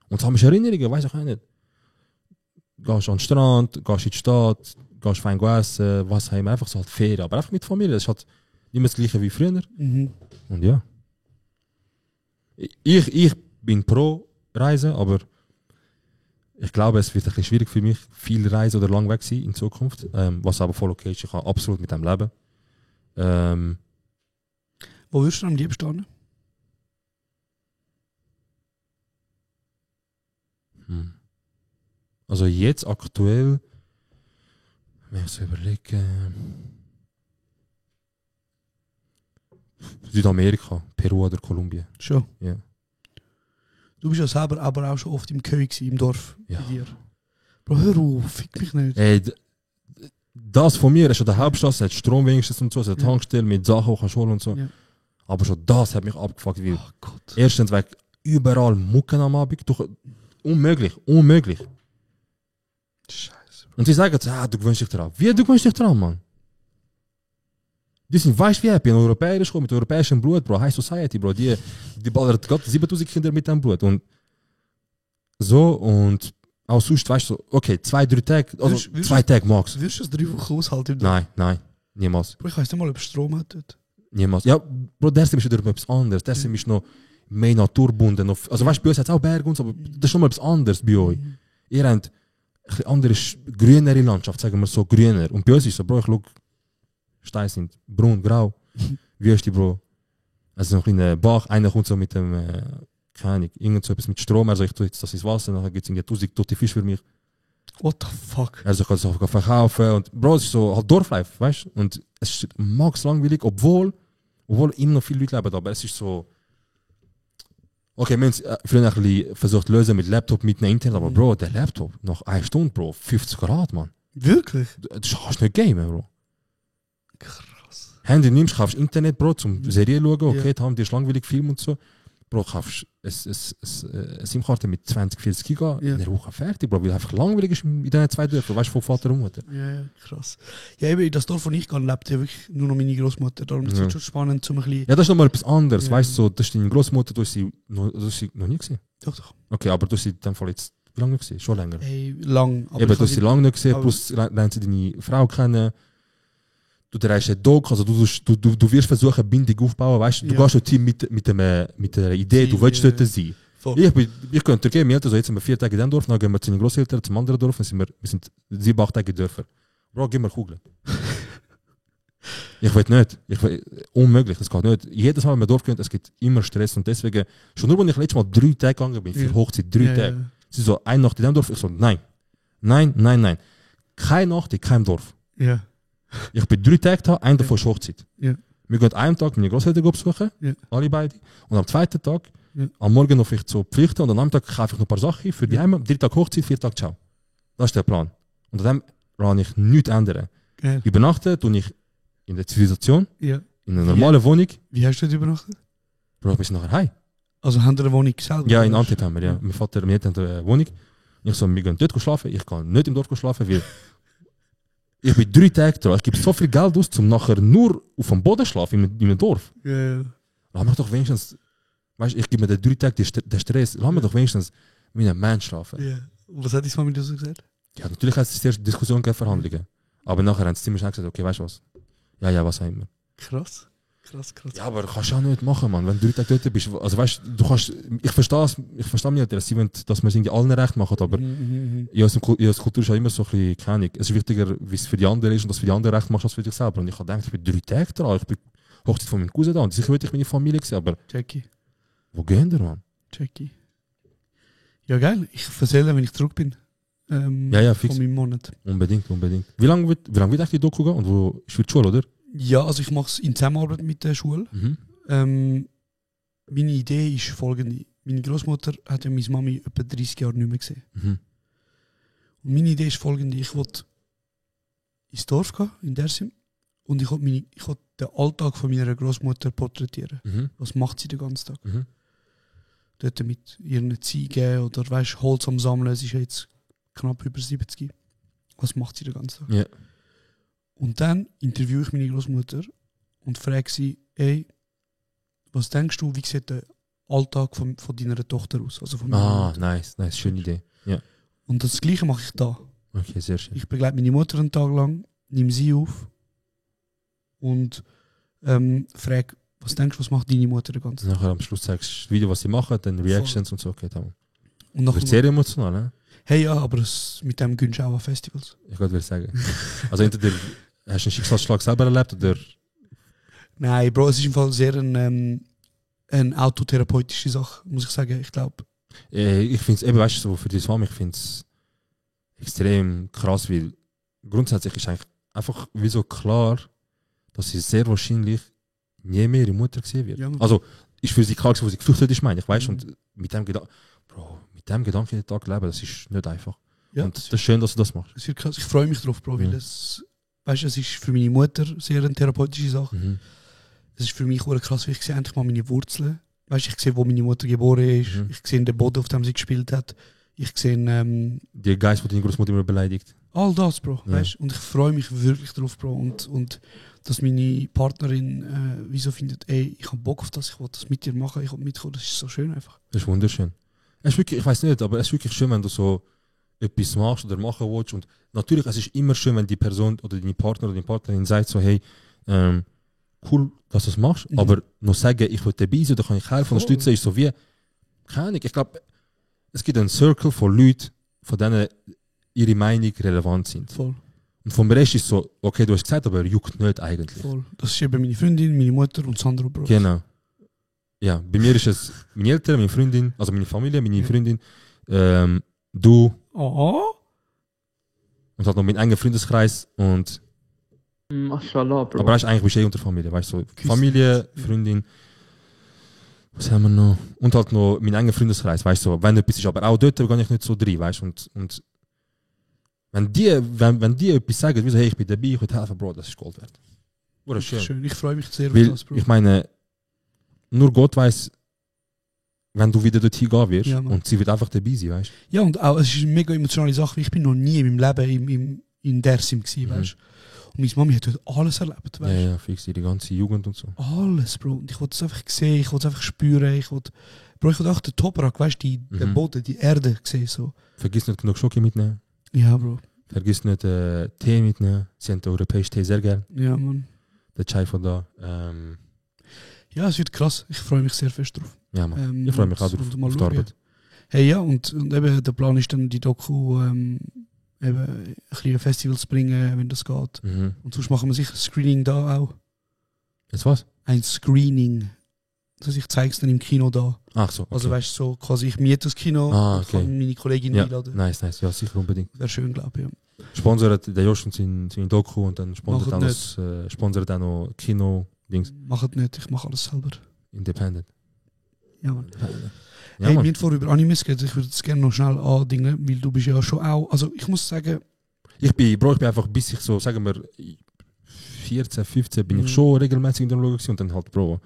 Und sammelst Erinnerungen, weißt du auch nicht. Gehst an den Strand, gehst in die Stadt, gehst fein essen, was auch immer, einfach so halt Ferien, aber einfach mit Familie, das ist halt nicht mehr das gleiche wie früher. Mhm. Und ja. Ich bin pro Reisen, aber ich glaube, es wird ein bisschen schwierig für mich, viel reisen oder lang weg sein in Zukunft. Was aber voll okay ist, ich kann absolut mit dem leben. Wo würdest du am liebsten hin? Also jetzt aktuell, wenn ich so überlege, Südamerika, Peru oder Kolumbien. Schon. Ja. Du bist ja selber aber auch schon oft im Köy gewesen, im Dorf Ja. bei dir. Bro, hör auf, fick mich nicht. Ey, das von mir ist schon der Hauptstadt, es hat Strom wenigstens und so, es hat Ja. Tankstelle mit Sachen, die kannst du holen und so. Ja. Aber schon das hat mich abgefuckt, wie Oh Gott. erstens weg überall Mucken am Abend. Unmöglich. Scheiße. Und sie sagen, du gewöhnst dich dran. Wie, du gewöhnst dich dran, Mann? Die sind, weißt du wie, ich bin europäisch mit europäischem Blut, Bro, High Society, Bro, die ballert gerade 7000 Kinder mit dem Blut. Und so, und auch sonst, weißt du, so, okay, 2-3 Tage, also Würdest- 2 Tage max. Würdest du das 3 Wochen aushalten? im Dorf? Nein, niemals. Bro, ich weiss nicht mal, ob Strom hat dort. Niemals. Ja, Bro, der ist wieder etwas anderes. Der ist noch mehr naturbunden. Also weißt du, bei uns hat es auch Berge und so, aber das ist noch mal etwas anderes bei euch. Ihr habt eine andere, grünere Landschaft, sagen wir so, grüner. Und bei uns ist so, Bro, ich schau, Steine sind braun, grau, Wüste, Bro. Also noch ein kleiner Bach, einer kommt so mit dem, keine Ahnung, irgend so etwas mit Strom, also ich tue jetzt das ins Wasser, nachher gibt es irgendwie 1000 tote Fische für mich. What the fuck? Also ich kann es auch verkaufen und Bro, es ist so halt Dorflife, weißt du? Und es ist max langweilig, obwohl immer noch viele Leute leben, aber es ist so. Okay, wir haben früher ein bisschen versucht zu lösen mit Laptop, mit einem Internet, aber Bro, der Laptop, nach 1 Stunde, Bro, 50 Grad, Mann. Wirklich? Das kannst du nicht gamen, Bro. Krass. Handy nimmst, kaufst Internet, Bro, zum Serie schauen, okay, Ja. da haben die langweilig Film und so. Bro, kaufst eine SIM-Karte mit 20, 40 Giga, Ja. in der Woche fertig, Bro, weil einfach langweilig ist in diesen 2 Dörfern, weißt du, von Vater und Mutter. Ja, krass. Ja, eben in das Dorf, wo ich gehe, lebt ja wirklich nur noch meine Großmutter. Darum ist es schon spannend, um ein bisschen... Ja, das ist nochmal etwas anderes, Ja. weißt du, so, das ist deine Großmutter, du hast sie noch nie gesehen. Doch. Okay, aber du hast sie in dem Fall jetzt, wie lange nicht gesehen? Schon länger. Ey, lang. Eben, du hast sie lange nicht gesehen, aber- plus lernst sie deine Frau kennen. Du reist einen Tag, also du wirst versuchen, eine Bindung aufzubauen, weißt du, du Ja. gehst schon Team mit der Idee, du Ziel, willst ja. dort sein. Voll. Ich könnte gehen, also jetzt sind wir 4 Tage in diesem Dorf, dann gehen wir zu den Grosseltern, zum anderen Dorf, dann sind wir sind 7, 8 Tage in Dörfer. Bro, gib mir Kugeln. Ich will nicht. Unmöglich, das geht nicht. Jedes Mal, wenn wir Dorf gehen, es gibt immer Stress und deswegen, schon nur, wenn ich letztes Mal 3 Tage gegangen bin, für Ja. Hochzeit, 3 Ja, Tage. ja. Sie so, eine Nacht in diesem Dorf, ich so, nein. Keine Nacht in keinem Dorf. Ja. Ich bin 3 Tage da, einer davon ist Hochzeit. Ja. Wir gehen einen Tag meine Großeltern besuchen, Ja. alle beide. Und am 2. Tag, Ja. am Morgen noch vielleicht so Pflichten und am Nachmittag kaufe ich noch ein paar Sachen für die Heime. Am 3. Tag Hochzeit, 4 Tage ciao. Das ist der Plan. Und an dem plane ich nichts ändern. Geil. Übernachten tue ich in der Zivilisation, Ja. in einer normalen Wohnung. Wie hast du dort übernachtet? Bro, ich bin nachher heim. Also haben wir eine Wohnung selber? Ja, in oder? Antep haben wir, ja. Mein Vater, wir hatten eine Wohnung. Ich so, wir gehen dort schlafen. Ich kann nicht im Dorf schlafen, weil ich bin 3 Tage da. Ich gebe so viel Geld aus, um nachher nur auf dem Boden zu schlafen, in einem Dorf. Ja. Lass mich doch wenigstens, weißt du, ich gebe mir den 3 Tage den Stress. Lass mich doch wenigstens wie ein Mensch schlafen. Ja. Und was hat deine Mama dir so gesagt? Ja, natürlich hat es zuerst Diskussionen gegeben, Verhandlungen. Aber nachher haben sie ziemlich schnell gesagt, okay, weißt du was? Ja, was auch immer. Krass. Ja, aber kannst du auch nicht machen, Mann. Wenn du 3 Tage dort bist, also weißt du, kannst, ich verstehe mich nicht, dass wir es irgendwie allen recht machen, aber ja, unsere Kultur ist ja immer so ein bisschen, keine Ahnung, es ist wichtiger, wie es für die anderen ist und dass du für die anderen recht machst als für dich selber. Und ich habe gedacht, ich bin 3 Tage dran, ich bin Hochzeit von meinem Cousin da und sicher würde ich meine Familie sehen, aber Jackie. wo gehen wir, Mann? Jackie. Ja, geil. Ich erzähle, wenn ich zurück bin. Ja, fix. Von meinem Monat. Unbedingt. Wie lange wird eigentlich die Doku gehen und wo ist für die Schule, oder? Ja, also ich mache es in Zusammenarbeit mit der Schule. Meine Idee ist folgende. Meine Großmutter hat ja meine Mami etwa 30 Jahre nicht mehr gesehen. Mhm. Und meine Idee ist folgende. Ich wollte ins Dorf gehen, in Dersim, und ich wollte den Alltag von meiner Großmutter porträtieren. Mhm. Was macht sie den ganzen Tag? Mhm. Dort mit ihren Ziegen oder weißt, Holz am Sammeln. Sie ist ja jetzt knapp über 70. Was macht sie den ganzen Tag? Ja. Und dann interviewe ich meine Großmutter und frage sie, ey, was denkst du, wie sieht der Alltag von deiner Tochter aus? Also von meiner Mutter? Nice, schöne Idee. Ja. Und das Gleiche mache ich da. Okay, sehr schön. Ich begleite meine Mutter einen Tag lang, nehme sie auf und frage, was denkst du, was macht deine Mutter den ganzen Tag? Nachher am Schluss zeigst du das Video, was sie machen, dann Reactions und so. Okay, tamam. Und Das nachher, wird sehr emotional, ne? hey ja, aber mit dem gönnst du auch an Festivals. Ich würde sagen. Also entweder hast du einen Schicksalsschlag selber erlebt oder... Nein, Bro, es ist im Fall sehr eine autotherapeutische Sache, muss ich sagen. Ich glaube, Ich finde es eben, weißt du, so für die Mama, ich finde es extrem krass, weil grundsätzlich ist eigentlich einfach wie so klar, dass sie sehr wahrscheinlich nie mehr ihre Mutter gesehen wird. Ja. Also ist für sie klar, wo sie geflüchtet ist, meine ich, weißt du, und mit dem Gedanken, Bro, mit dem Gedanken jeden Tag leben, das ist nicht einfach. ja, Und das ist schön, dass du das machst. es wird krass. Ich freue mich drauf, Bro, weil Ja. es ist für meine Mutter sehr eine therapeutische Sache. Mhm. Es ist für mich auch krass, weil ich sehe endlich mal meine Wurzeln. Weißt, ich sehe, wo meine Mutter geboren ist. Mhm. Ich sehe den Boden, auf dem sie gespielt hat. Ich sehe Die Geist, die deine Großmutter immer beleidigt. all das, Bro. Ja. Weißt? Und ich freue mich wirklich drauf, Bro. Und dass meine Partnerin wieso findet, ey, ich habe Bock auf das, ich will das mit dir machen, ich will mitkommen. Das ist so schön einfach. Das ist wunderschön. Es ist wirklich, ich weiß nicht, aber es ist wirklich schön, wenn du so etwas machst oder machen willst. Und natürlich, es ist immer schön, wenn die Person oder deine Partner oder deine Partnerin sagt so, hey, cool, dass du das machst, aber noch sagen, ich will dabei sein oder kann ich helfen, unterstützen, ist so wie, keine Ahnung, ich glaube, es gibt einen Circle von Leuten, von denen ihre Meinung relevant sind. Voll. Und vom Rest ist so, okay, du hast gesagt, aber juckt nicht eigentlich. Voll. Das ist eben meine Freundin, meine Mutter und Sandro Bros. Genau. Ja, bei mir ist es meine Eltern, meine Freundin, also meine Familie, meine Freundin, du Oh. und halt noch mein enger Freundeskreis und Mashallah, Bro. aber weißt du, eigentlich bist du unter Familie, weißt du, so Familie, Freundin, was haben wir noch? Und halt noch mein enger Freundeskreis, weißt du, so, wenn etwas ist, aber auch dort gehe ich nicht so drin, weißt du, und wenn die etwas sagen, wie so, hey, ich bin dabei, ich will helfen, Bro, das ist Gold wert. Oder schön. Schön, ich freue mich sehr auf Weil, das, Bro. ich meine, nur Gott weiß, wenn du wieder dorthin gehen wirst, Ja, Mann. und sie wird einfach dabei sein, weißt du. Ja, und auch, es ist eine mega emotionale Sache, weil ich bin noch nie in meinem Leben in der Sim gewesen, weißt du. Und meine Mami hat dort alles erlebt, weißt du. Ja, fix, die ganze Jugend und so. Alles, Bro. Und ich wollte es einfach sehen, ich wollte es einfach spüren, ich wollte auch den Toprak, weißt du, den Boden, die Erde sehen, so. Vergiss nicht genug Schoki mitnehmen. Ja, Bro. Vergiss nicht Tee mitnehmen. Sie haben den europäischen Tee sehr gern. Ja, Mann. Der Chai von da. Ja, es wird krass. Ich freue mich sehr fest drauf. Ja, man. Ich freue mich auch drauf, mal auf die schauen. Arbeit. Hey, ja, und eben der Plan ist dann, die Doku eben ein bisschen Festival zu bringen, wenn das geht. Mhm. Und sonst machen wir sicher ein Screening da auch. Jetzt was? Ein Screening. Das heißt, ich zeige es dann im Kino da. Ach so. Okay. Also weißt du, so quasi ich miete das Kino und okay. kann meine Kollegin Ja, einladen. nice. Ja, sicher unbedingt. Wäre schön, glaube ich. Ja. Sponsert der Josh und sein Doku und dann sponsert Macht auch noch Kino-Dings. Macht nicht, ich mache alles selber. Independent. Ja, Mann. Ja, Hey, Mann. wir haben vorher über Animes geredet, ich würde es gerne noch schnell andingen, weil du bist ja schon auch, also ich muss sagen, Ich bin einfach, bis ich so, sagen wir, 14, 15 bin ich schon regelmäßig in der Schule gewesen und dann halt, Bro.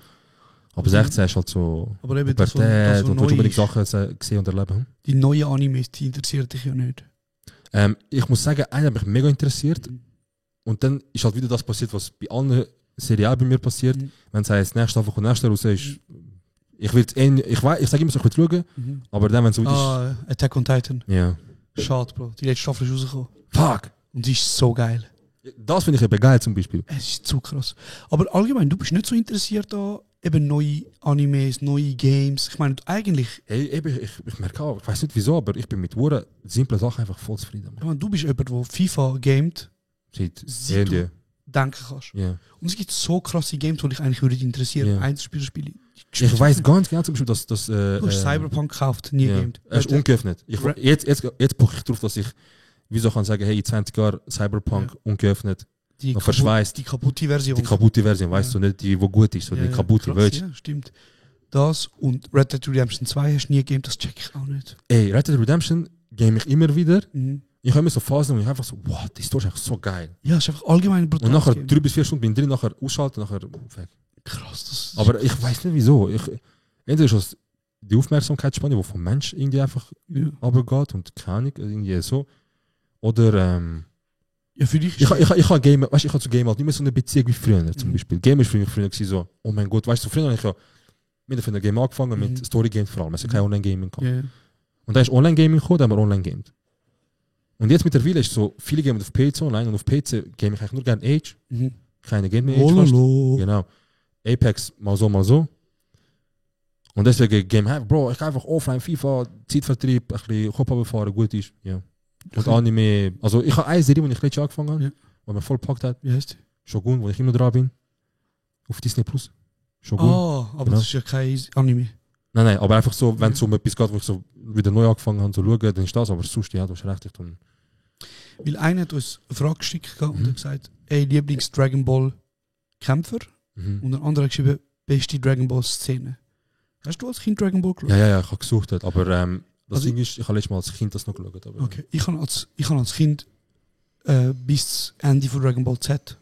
Aber 16 ist halt so aber eben das, Pubertät was und neu willst unbedingt ist. Sachen gesehen und erleben. Hm? Die neuen Animes, die interessieren dich ja nicht. Ich muss sagen, einer hat mich mega interessiert und dann ist halt wieder das passiert, was bei allen Serien auch bei mir passiert. Wenn es heißt, nächste Staffel kommt nächste raus, ist, ich sage immer so, ich will schauen, aber dann, wenn es so ist, Attack on Titan. ja. Schade, Bro. Die letzte Staffel ist rausgekommen. Fuck! Und die ist so geil. Das finde ich eben geil zum Beispiel. Es ist zu krass. Aber allgemein, du bist nicht so interessiert an eben neue Animes, neue Games. Ich meine, eigentlich, Hey, eben, ich merke auch, ich weiß nicht wieso, aber ich bin mit Uhren simplen Sachen einfach voll zufrieden. ich meine, du bist jemand, der FIFA gamet, Seit seit du ja. denken kannst. Ja. Und es gibt so krasse Games, die dich eigentlich würden interessieren. Ja. Einzelspielerspiele. Ich weiß ganz genau zum Beispiel, dass Du hast Cyberpunk gekauft, nie ja. gamed. Er ist ungeöffnet. Jetzt poche ich drauf, dass ich wieso kann sagen, hey, in 20 Jahren Cyberpunk ungeöffnet, Die noch verschweißt. Die kaputte Version. Die kaputte Version, weißt du, nicht die, wo gut ist, sondern die kaputte krass, Version. ja, stimmt. Das und Red Dead Redemption 2 hast du nie gegeben, das check ich auch nicht. Ey, Red Dead Redemption game ich immer wieder. Mhm. Ich habe immer so Phasen, wo ich einfach so, wow, die Story ist einfach so geil. Ja, es ist einfach allgemein brutal. Und nachher 3 bis 4 Stunden bin ich drin, nachher ausschalten, nachher weg. Krass, das Aber ich weiß nicht wieso. Entweder ist das die Aufmerksamkeitsspanne, die vom Mensch irgendwie einfach runtergeht und keine Ahnung, irgendwie so. Oder ja, für dich ich habe Game, weißt, ich habe zu Game halt nicht mehr so eine Beziehung wie früher zum Beispiel. Game ist für mich früher so, oh mein Gott, weißt du, früher habe ich ja mit einem Game angefangen, mit Story Games vor allem, also kein Online-Gaming kam. Ja. Und da ist Online-Gaming gekommen, da haben wir online gamed. Und jetzt mittlerweile ist so, viele gamen auf PC online und auf PC game ich eigentlich nur gerne Age. Keine Game mehr Age fast. Genau. Apex mal so. Und deswegen Game, Bro, ich kann einfach offline FIFA, Zeitvertrieb, ein bisschen Kopf fahren, gut ist. Ja. Und Anime, also ich habe eine Serie, die ich letztes Jahr angefangen habe, die mir voll gepackt hat. Wie heißt die? Shogun, wo ich immer dran bin. Auf Disney Plus. Shogun. Aber Genau. das ist ja kein Anime. Nein, aber einfach so, wenn es um etwas geht, wo ich so wieder neu angefangen habe zu schauen, dann ist das, aber sonst, ja, du hast recht. Weil einer hat uns eine Frage geschickt und hat gesagt, ey, Lieblings-Dragon Ball Kämpfer. Und ein anderer hat geschrieben, beste Dragon Ball Szene. Hast du als Kind Dragon Ball geschaut? Ja, ich habe gesucht, aber das Also Ding ist, ich habe letztes Mal als Kind das noch geschaut. Aber, okay, ich habe als Kind bis zum Ende von Dragon Ball Z,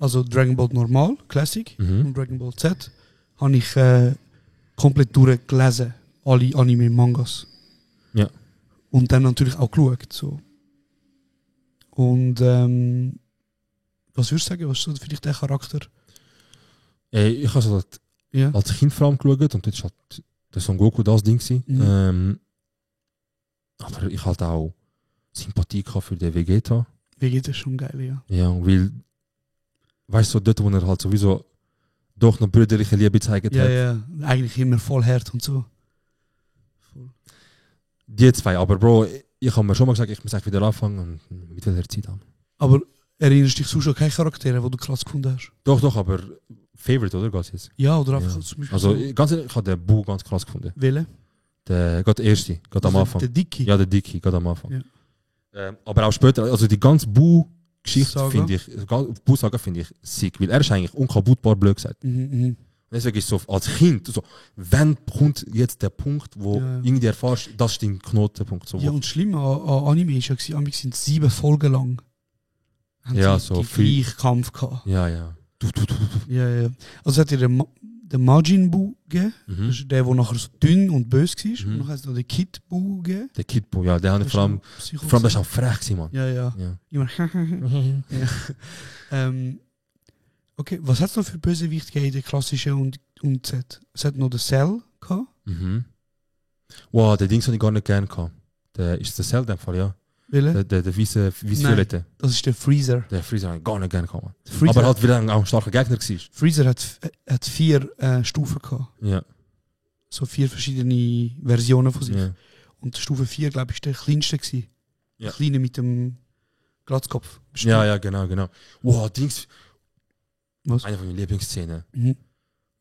also Dragon Ball Normal, Classic und Dragon Ball Z, habe ich komplett durchgelesen, alle Anime-Mangas. Ja. Und dann natürlich auch geschaut. So. Und was würdest du sagen, was ist so für dich der Charakter? Ey, ich habe so als Kind vor allem geschaut und das ist halt der Son Goku das Ding gewesen. Aber ich halt auch Sympathie gehabt für den Vegeta. Vegeta ist schon geil, ja. Ja, weil, weißt du, so dort, wo er halt sowieso doch noch brüderliche Liebe gezeigt Ja, hat. ja. Eigentlich immer voll hart und so. Die zwei, aber Bro, ich habe mir schon mal gesagt, ich muss echt wieder anfangen und mit welcher Zeit haben. Aber erinnerst du dich schon keine Charaktere, die du krass gefunden hast? Doch, aber Favorite, oder? Geht's jetzt? Ja, oder einfach Ja. zum Beispiel Also, so. ganz ehrlich, ich habe den Bu ganz krass gefunden. Welche? Der erste, gerade am Also Anfang. Der Dicke. Ja, der Dicke, gerade am Anfang. Ja. Aber auch später, also die ganze Bu-Geschichte Saga. finde ich, Bu-Saga finde ich sick, weil er ist eigentlich unkaputtbar, blöd gesagt. Mhm. Deswegen ist so, als Kind, so, wann kommt jetzt der Punkt, wo Ja. irgendwie erfährst, das ist dein Knotenpunkt. So, Ja, und schlimm an Anime ist ja, am sind 7 Folgen lang. Haben Ja, sie so die viel- gleichen Kampf gehabt. ja. Ja, ja. Also es hat ja den Majin Buu gegeben. Mhm. Das ist der, der nachher so dünn und böse war. Mhm. Und dann hat es noch den Kid Buu gegeben. Der Kid Bu, ja, der hat Das vor allem, ist auch vor allem, das ist auch frech gewesen, Mann. Ja, ja. Ja. Immer. ja. Okay, was hat es noch für Bösewicht gegeben in der klassischen und Z? Es hat noch den Cell gehabt. Mhm. Wow, der Dings habe ich gar nicht gern gehabt. Der ist der Cell in dem Fall, ja. Welcher? Der weiße-violette. Das ist der Freezer. Der Freezer habe ich gar nicht gern gehabt, Mann. Freezer, Aber halt wieder auch ein starker Gegner gewesen. Freezer hat 4 Stufen gehabt. Ja. So 4 verschiedene Versionen von sich. Ja. Und Stufe 4, glaube ich, war der kleinste gewesen. Ja. Der kleine mit dem Glatzkopf. Ja, genau. Wow, Dings, Was? eine von meinen Lieblingsszenen, Mhm.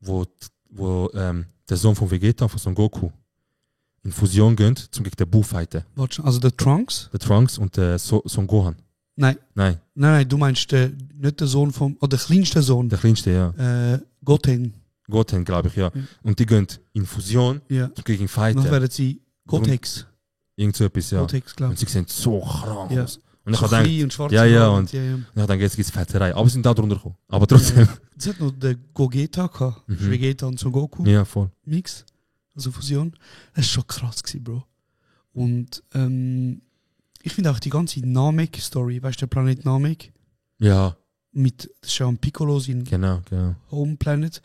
wo der Sohn von Vegeta, von Son Goku, in Fusion gehen, zum gegen den Bu fighten. Warte schon, also der Trunks? Der Trunks und der Son Gohan. Nein. Nein, Nein, du meinst nicht der Sohn vom, oder der kleinste Sohn. der kleinste, ja. Goten. Goten, glaube ich, ja. Ja. Und die gehen in Fusion Ja. zum gegen Dann fighten. werden sie Gotex. Irgend so etwas, ja. Gotex, glaube Und ich. sie sehen so krank Ja. aus. Und ich So habe gedacht, klein und schwarz. ja, ja, Haare und- ja. ich habe gedacht, jetzt gibt es Fetterei. Aber sie sind da drunter gekommen. Aber trotzdem. Es hat noch den Gogeta gehabt. Mhm. Vegeta und Son Goku. Ja, voll. Mix. Also Fusion. Das war schon krass gewesen, Bro. Und ich finde auch die ganze Namek-Story, weißt du, der Planet Namek, Ja, das ist ja ein Piccolo in genau. Home Planet,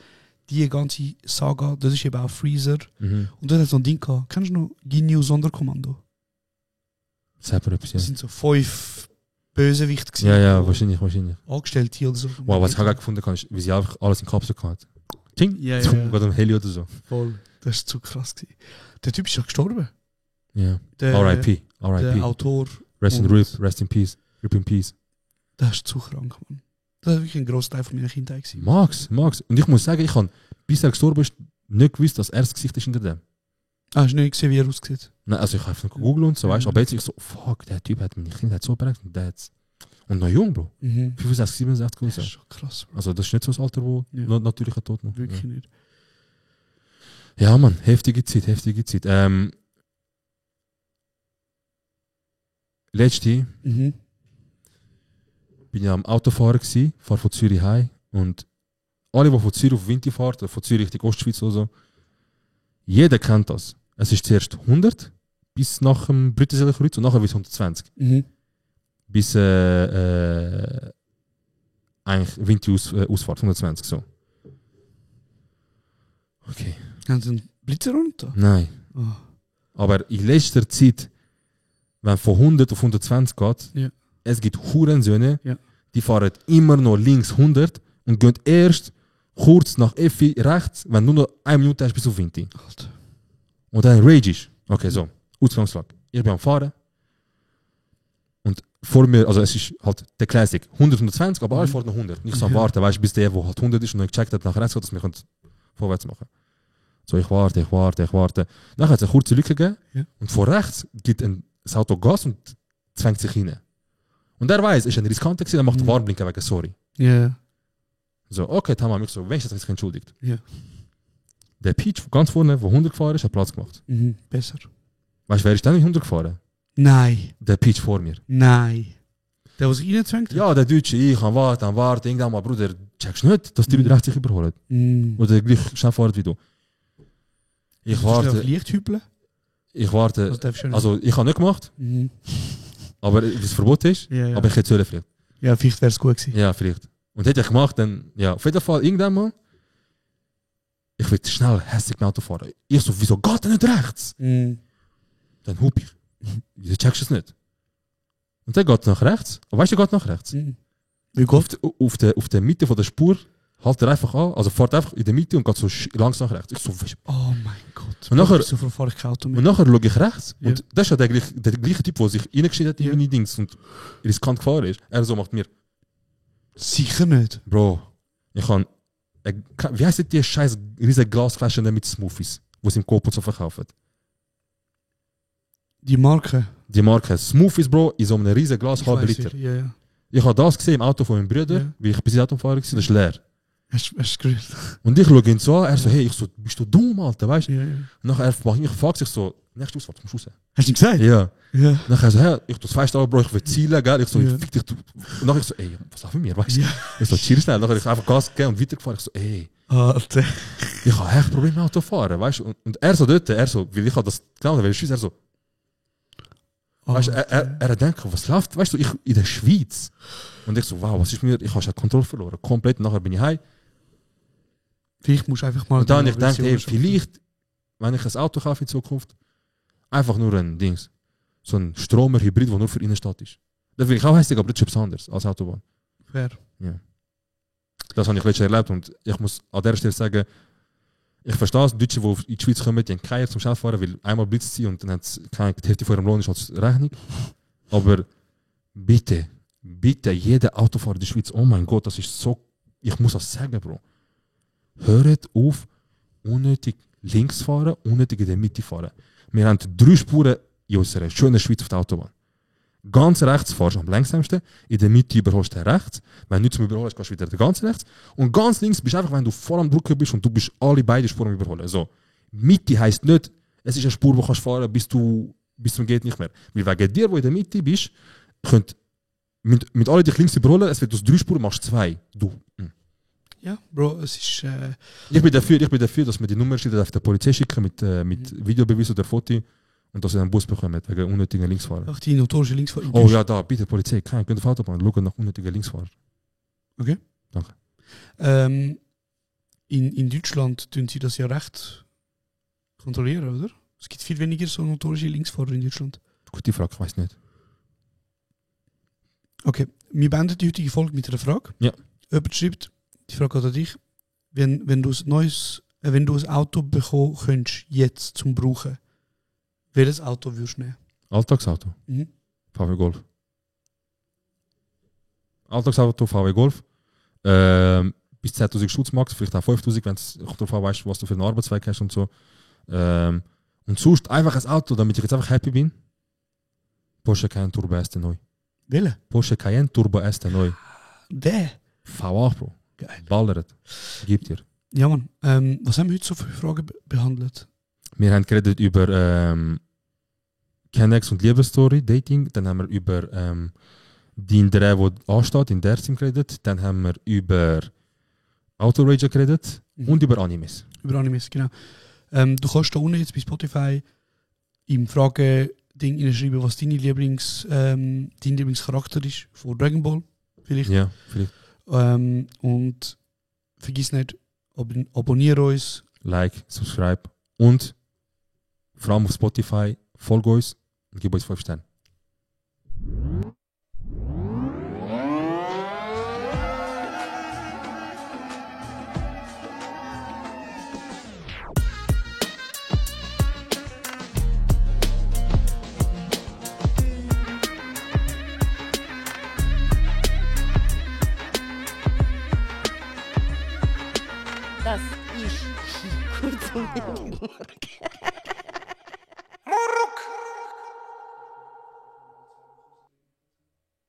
die ganze Saga, das ist eben auch Freezer. Mhm. Und dort hat es noch ein Ding gehabt. Kennst du noch Ginyu Sonderkommando? Selber etwas, ja. Das sind so 5 Bösewichte gewesen, Ja, die wahrscheinlich. Angestellte oder so. Wow, was ich auch gefunden habe, ist, wie sie einfach alles in Kapsel hatten. Ting, Ja, ja, zum, ja. gerade am Heli oder so. Voll. Das ist zu krass gewesen. Der Typ ist ja gestorben. Ja. Der, R.I.P. Der R.I.P. Autor. Rest in und- Rip, Rest in Peace. Rip in Peace. Das ist zu krank, Mann. Das war wirklich ein grosser Teil von meiner Kindheit gewesen. Max. Und ich muss sagen, ich habe, bis er gestorben ist, nicht gewusst, dass er das Gesicht ist hinter dem. Ah, hast du nicht gesehen, wie er aussieht? Nein, also ich habe einfach gegoogelt und so, weißt du, aber jetzt ich so, fuck, der Typ hat meine Kindheit so prägt und der hat's. Und noch jung, Bro. 65, 67 Das ist gewesen. schon krass. Also das ist nicht so das Alter, wo Ja. natürlicher Tod noch. Wirklich nicht. Ja, Mann, heftige Zeit. Letzte Mhm. bin ich am Autofahren gsi, fahre von Zürich heim und alle, die von Zürich auf Winti fahren, oder von Zürich Richtung Ostschweiz oder so, jeder kennt das. Es ist zuerst 100 bis nach dem Brüttenseler Kreuz und nachher bis 120. Mhm. Bis eigentlich Winti Ausfahrt, 120 so. Okay. Haben sie einen Blitzer runter? Nein. Oh. Aber in letzter Zeit, wenn von 100 auf 120 geht, Ja. es gibt Hurensöhne, Ja. die fahren immer noch links 100 und gehen erst kurz nach Effi rechts, wenn du nur noch 1 Minute hast bis auf Winti. Alter. Und dann rage ich. Okay, so. Ausgangslage. Ich bin am Fahren. Und vor mir, also es ist halt der Classic. 100, 120, aber alle fahren noch 100. Nicht so am Ja. Warten, weißt du, bis der, der halt 100 ist und noch gecheckt hat, nach rechts geht, dass wir können vorwärts machen. So, ich warte. Dann hat es eine kurze Lücke gegeben. Ja. Und vor rechts gibt das Auto Gas und zwängt sich rein. Und er weiß, ist ein riskanter gewesen, er macht Warnblinken wegen sorry. Ja. So, okay, dann haben wir so, wenigstens hat sich entschuldigt. Ja. Der Peach ganz vorne, der 100 gefahren ist, hat Platz gemacht. Mhm. Besser. Weißt du, wer ist dann nicht 100 gefahren? Nein. Der Peach vor mir. Nein. Der, was sich reingezwängt hat? Ja, der Deutsche, ich kann warten, irgendwann mal, Bruder, checkst nicht, dass die Leute rechts sich überholen. Mhm. Oder gleich schnell fahren wie du. Ich Du darfst auf warte, Licht hüpeln? ich warte. Das darfst du nicht. Also, ich habe nicht gemacht, Mhm. aber wie es Verbot ist, Ja, ja. aber ich hätte sollen vielleicht. Ja, vielleicht wäre es gut gewesen. Ja, vielleicht. Und hätte ich gemacht, dann, ja, auf jeden Fall, irgendwann mal, ich will schnell hässlich mit dem Auto fahren. Ich so, wieso geht er nicht rechts? Mhm. Dann hup ich. Du checkst es nicht. Und dann geht es nach rechts. Und weißt du, er geht nach rechts. Wie geht? Auf der Mitte von der Spur hält er einfach an, also fährt einfach in der Mitte und geht so langsam nach rechts. Ich so, Oh mein Gott. Und nachher- so fahre ich kein Auto und mehr. nachher schaue ich rechts. Ja. Und das ist ja der gleiche Typ, der sich reingeschnitten hat in Ja. meine Dings und riskant gefahren ist. Er so macht mir, Sicher nicht. Bro, ich kann, wie heisst die scheiß riesige Glasflaschen mit Smoothies, die sie im Coop und so verkaufen? Die Marke. Die Marke Smoothies, Bro, in so einem riesigen Glas, Ich halbe weiss Liter. nicht. Ja, ja. Ich habe das gesehen im Auto von meinem Bruder, Ja. wie ich bis Auto fahren war, das ist leer. Hast du gerührt? Und ich schaue ihn so an, er so, hey, ich so, bist du dumm, Alter, weißt du? Ja, ja. Und nachher ich frage sich so, nächste Ausfahrt zum Schluss. Hast du ihm gesagt? Ja. Ja. Nachher so, hey, ich tu das Fenster auf, Bro, ich will zielen, gell? Ich so, Ja. fick dich, du. Und nachher ich so, ey, was auch für mir, weißt du? Ja. Ich so, chill schnell. Nachher ich einfach Gas gegeben und weitergefahren. Ich so, ey, Alter. ich habe echt Probleme mit Autofahren, weißt du? Und er so dort, weil ich habe das genau, weil er so, weißt du, er denkt, was läuft, weißt du, ich in der Schweiz. Und ich so, wow, was ist mir, ich habe schon die Kontrolle verloren, komplett, nachher bin ich heim. Vielleicht musst du einfach mal... Und dann ich denke, hey, Version vielleicht, wenn ich ein Auto kaufe in Zukunft, einfach nur ein Dings, so ein Stromer-Hybrid, der nur für Innenstadt ist. Das will ich auch heißen, aber das ist etwas anderes als Autobahn. Fair. Das habe ich letztes Jahr erlebt und ich muss an der Stelle sagen, ich verstehe es, Deutsche, die in die Schweiz kommen, die haben keine zum Schnellfahren, weil einmal blitzt sie und dann hat es keine die Hälfte von ihrem Lohn ist als Rechnung. Aber bitte, jeder Autofahrer in der Schweiz, oh mein Gott, das ist so, ich muss das sagen, Bro. Hört auf, unnötig links fahren, unnötig in der Mitte fahren. Wir haben 3 Spuren in unserer schönen Schweiz auf der Autobahn. Ganz rechts fahrst du am langsamsten, in der Mitte überholst du rechts. Wenn du nicht zum Überholen hast, gehst du wieder ganz rechts. Und ganz links bist du einfach, wenn du vor am Drücken bist und du bist beide Spuren am Überholen. So. Mitte heisst nicht, es ist eine Spur, die kannst fahren bis zum geht nicht mehr. Weil wegen dir, wo in der Mitte bist, könnt mit alle dich links überholen, es wird aus 3 Spuren, machst 2. Du. Ja, Bro, es ist... Ich bin dafür, dass wir die Nummerschilder auf der Polizei schicken mit Videobeweis oder Foto und dass sie einen Bus bekommen wegen unnötigen Linksfahrer. Ach, die notorische Linksfahrer. Oh ja, da, bitte Polizei, kein, könnt auf Autobahn schauen nach unnötigen Linksfahrer. Okay. Danke. In Deutschland tun sie das ja recht kontrollieren, oder? Es gibt viel weniger so notorische Linksfahrer in Deutschland. Gute Frage, ich weiß nicht. Okay, wir beenden die heutige Folge mit einer Frage. Ja. Jemand schreibt, die Frage geht an dich, wenn du ein Auto bekommen könntest, jetzt zum Brauchen, welches Auto würdest du nehmen? Alltagsauto? Mhm. VW Golf. Alltagsauto, VW Golf. Bis 10.000 Stutz max, vielleicht auch 5.000, wenn es darauf an, weißt, was du für einen Arbeitsweg hast und so. Und sonst einfach ein Auto, damit ich jetzt einfach happy bin. Porsche Cayenne Turbo S neu. Welche? Porsche Cayenne Turbo S neu. Der? V8, Bro. Geil. Ballert. Gibt dir. Ja, Mann. Was haben wir heute so für Fragen behandelt? Wir haben geredet über Kennex und Liebesstory, Dating. Dann haben wir über die Dreh, die ansteht, in der Sim geredet. Dann haben wir über Autorager geredet und über Animes. Über Animes, genau. Du kannst da unten jetzt bei Spotify im Frage-Ding hineinschreiben, was dein Lieblingscharakter ist von Dragon Ball. Vielleicht. Ja, vielleicht. Und vergiss nicht, abonniere uns. Like, subscribe und vor allem auf Spotify, folge uns und gib uns 5 Sterne. Das ist kurz und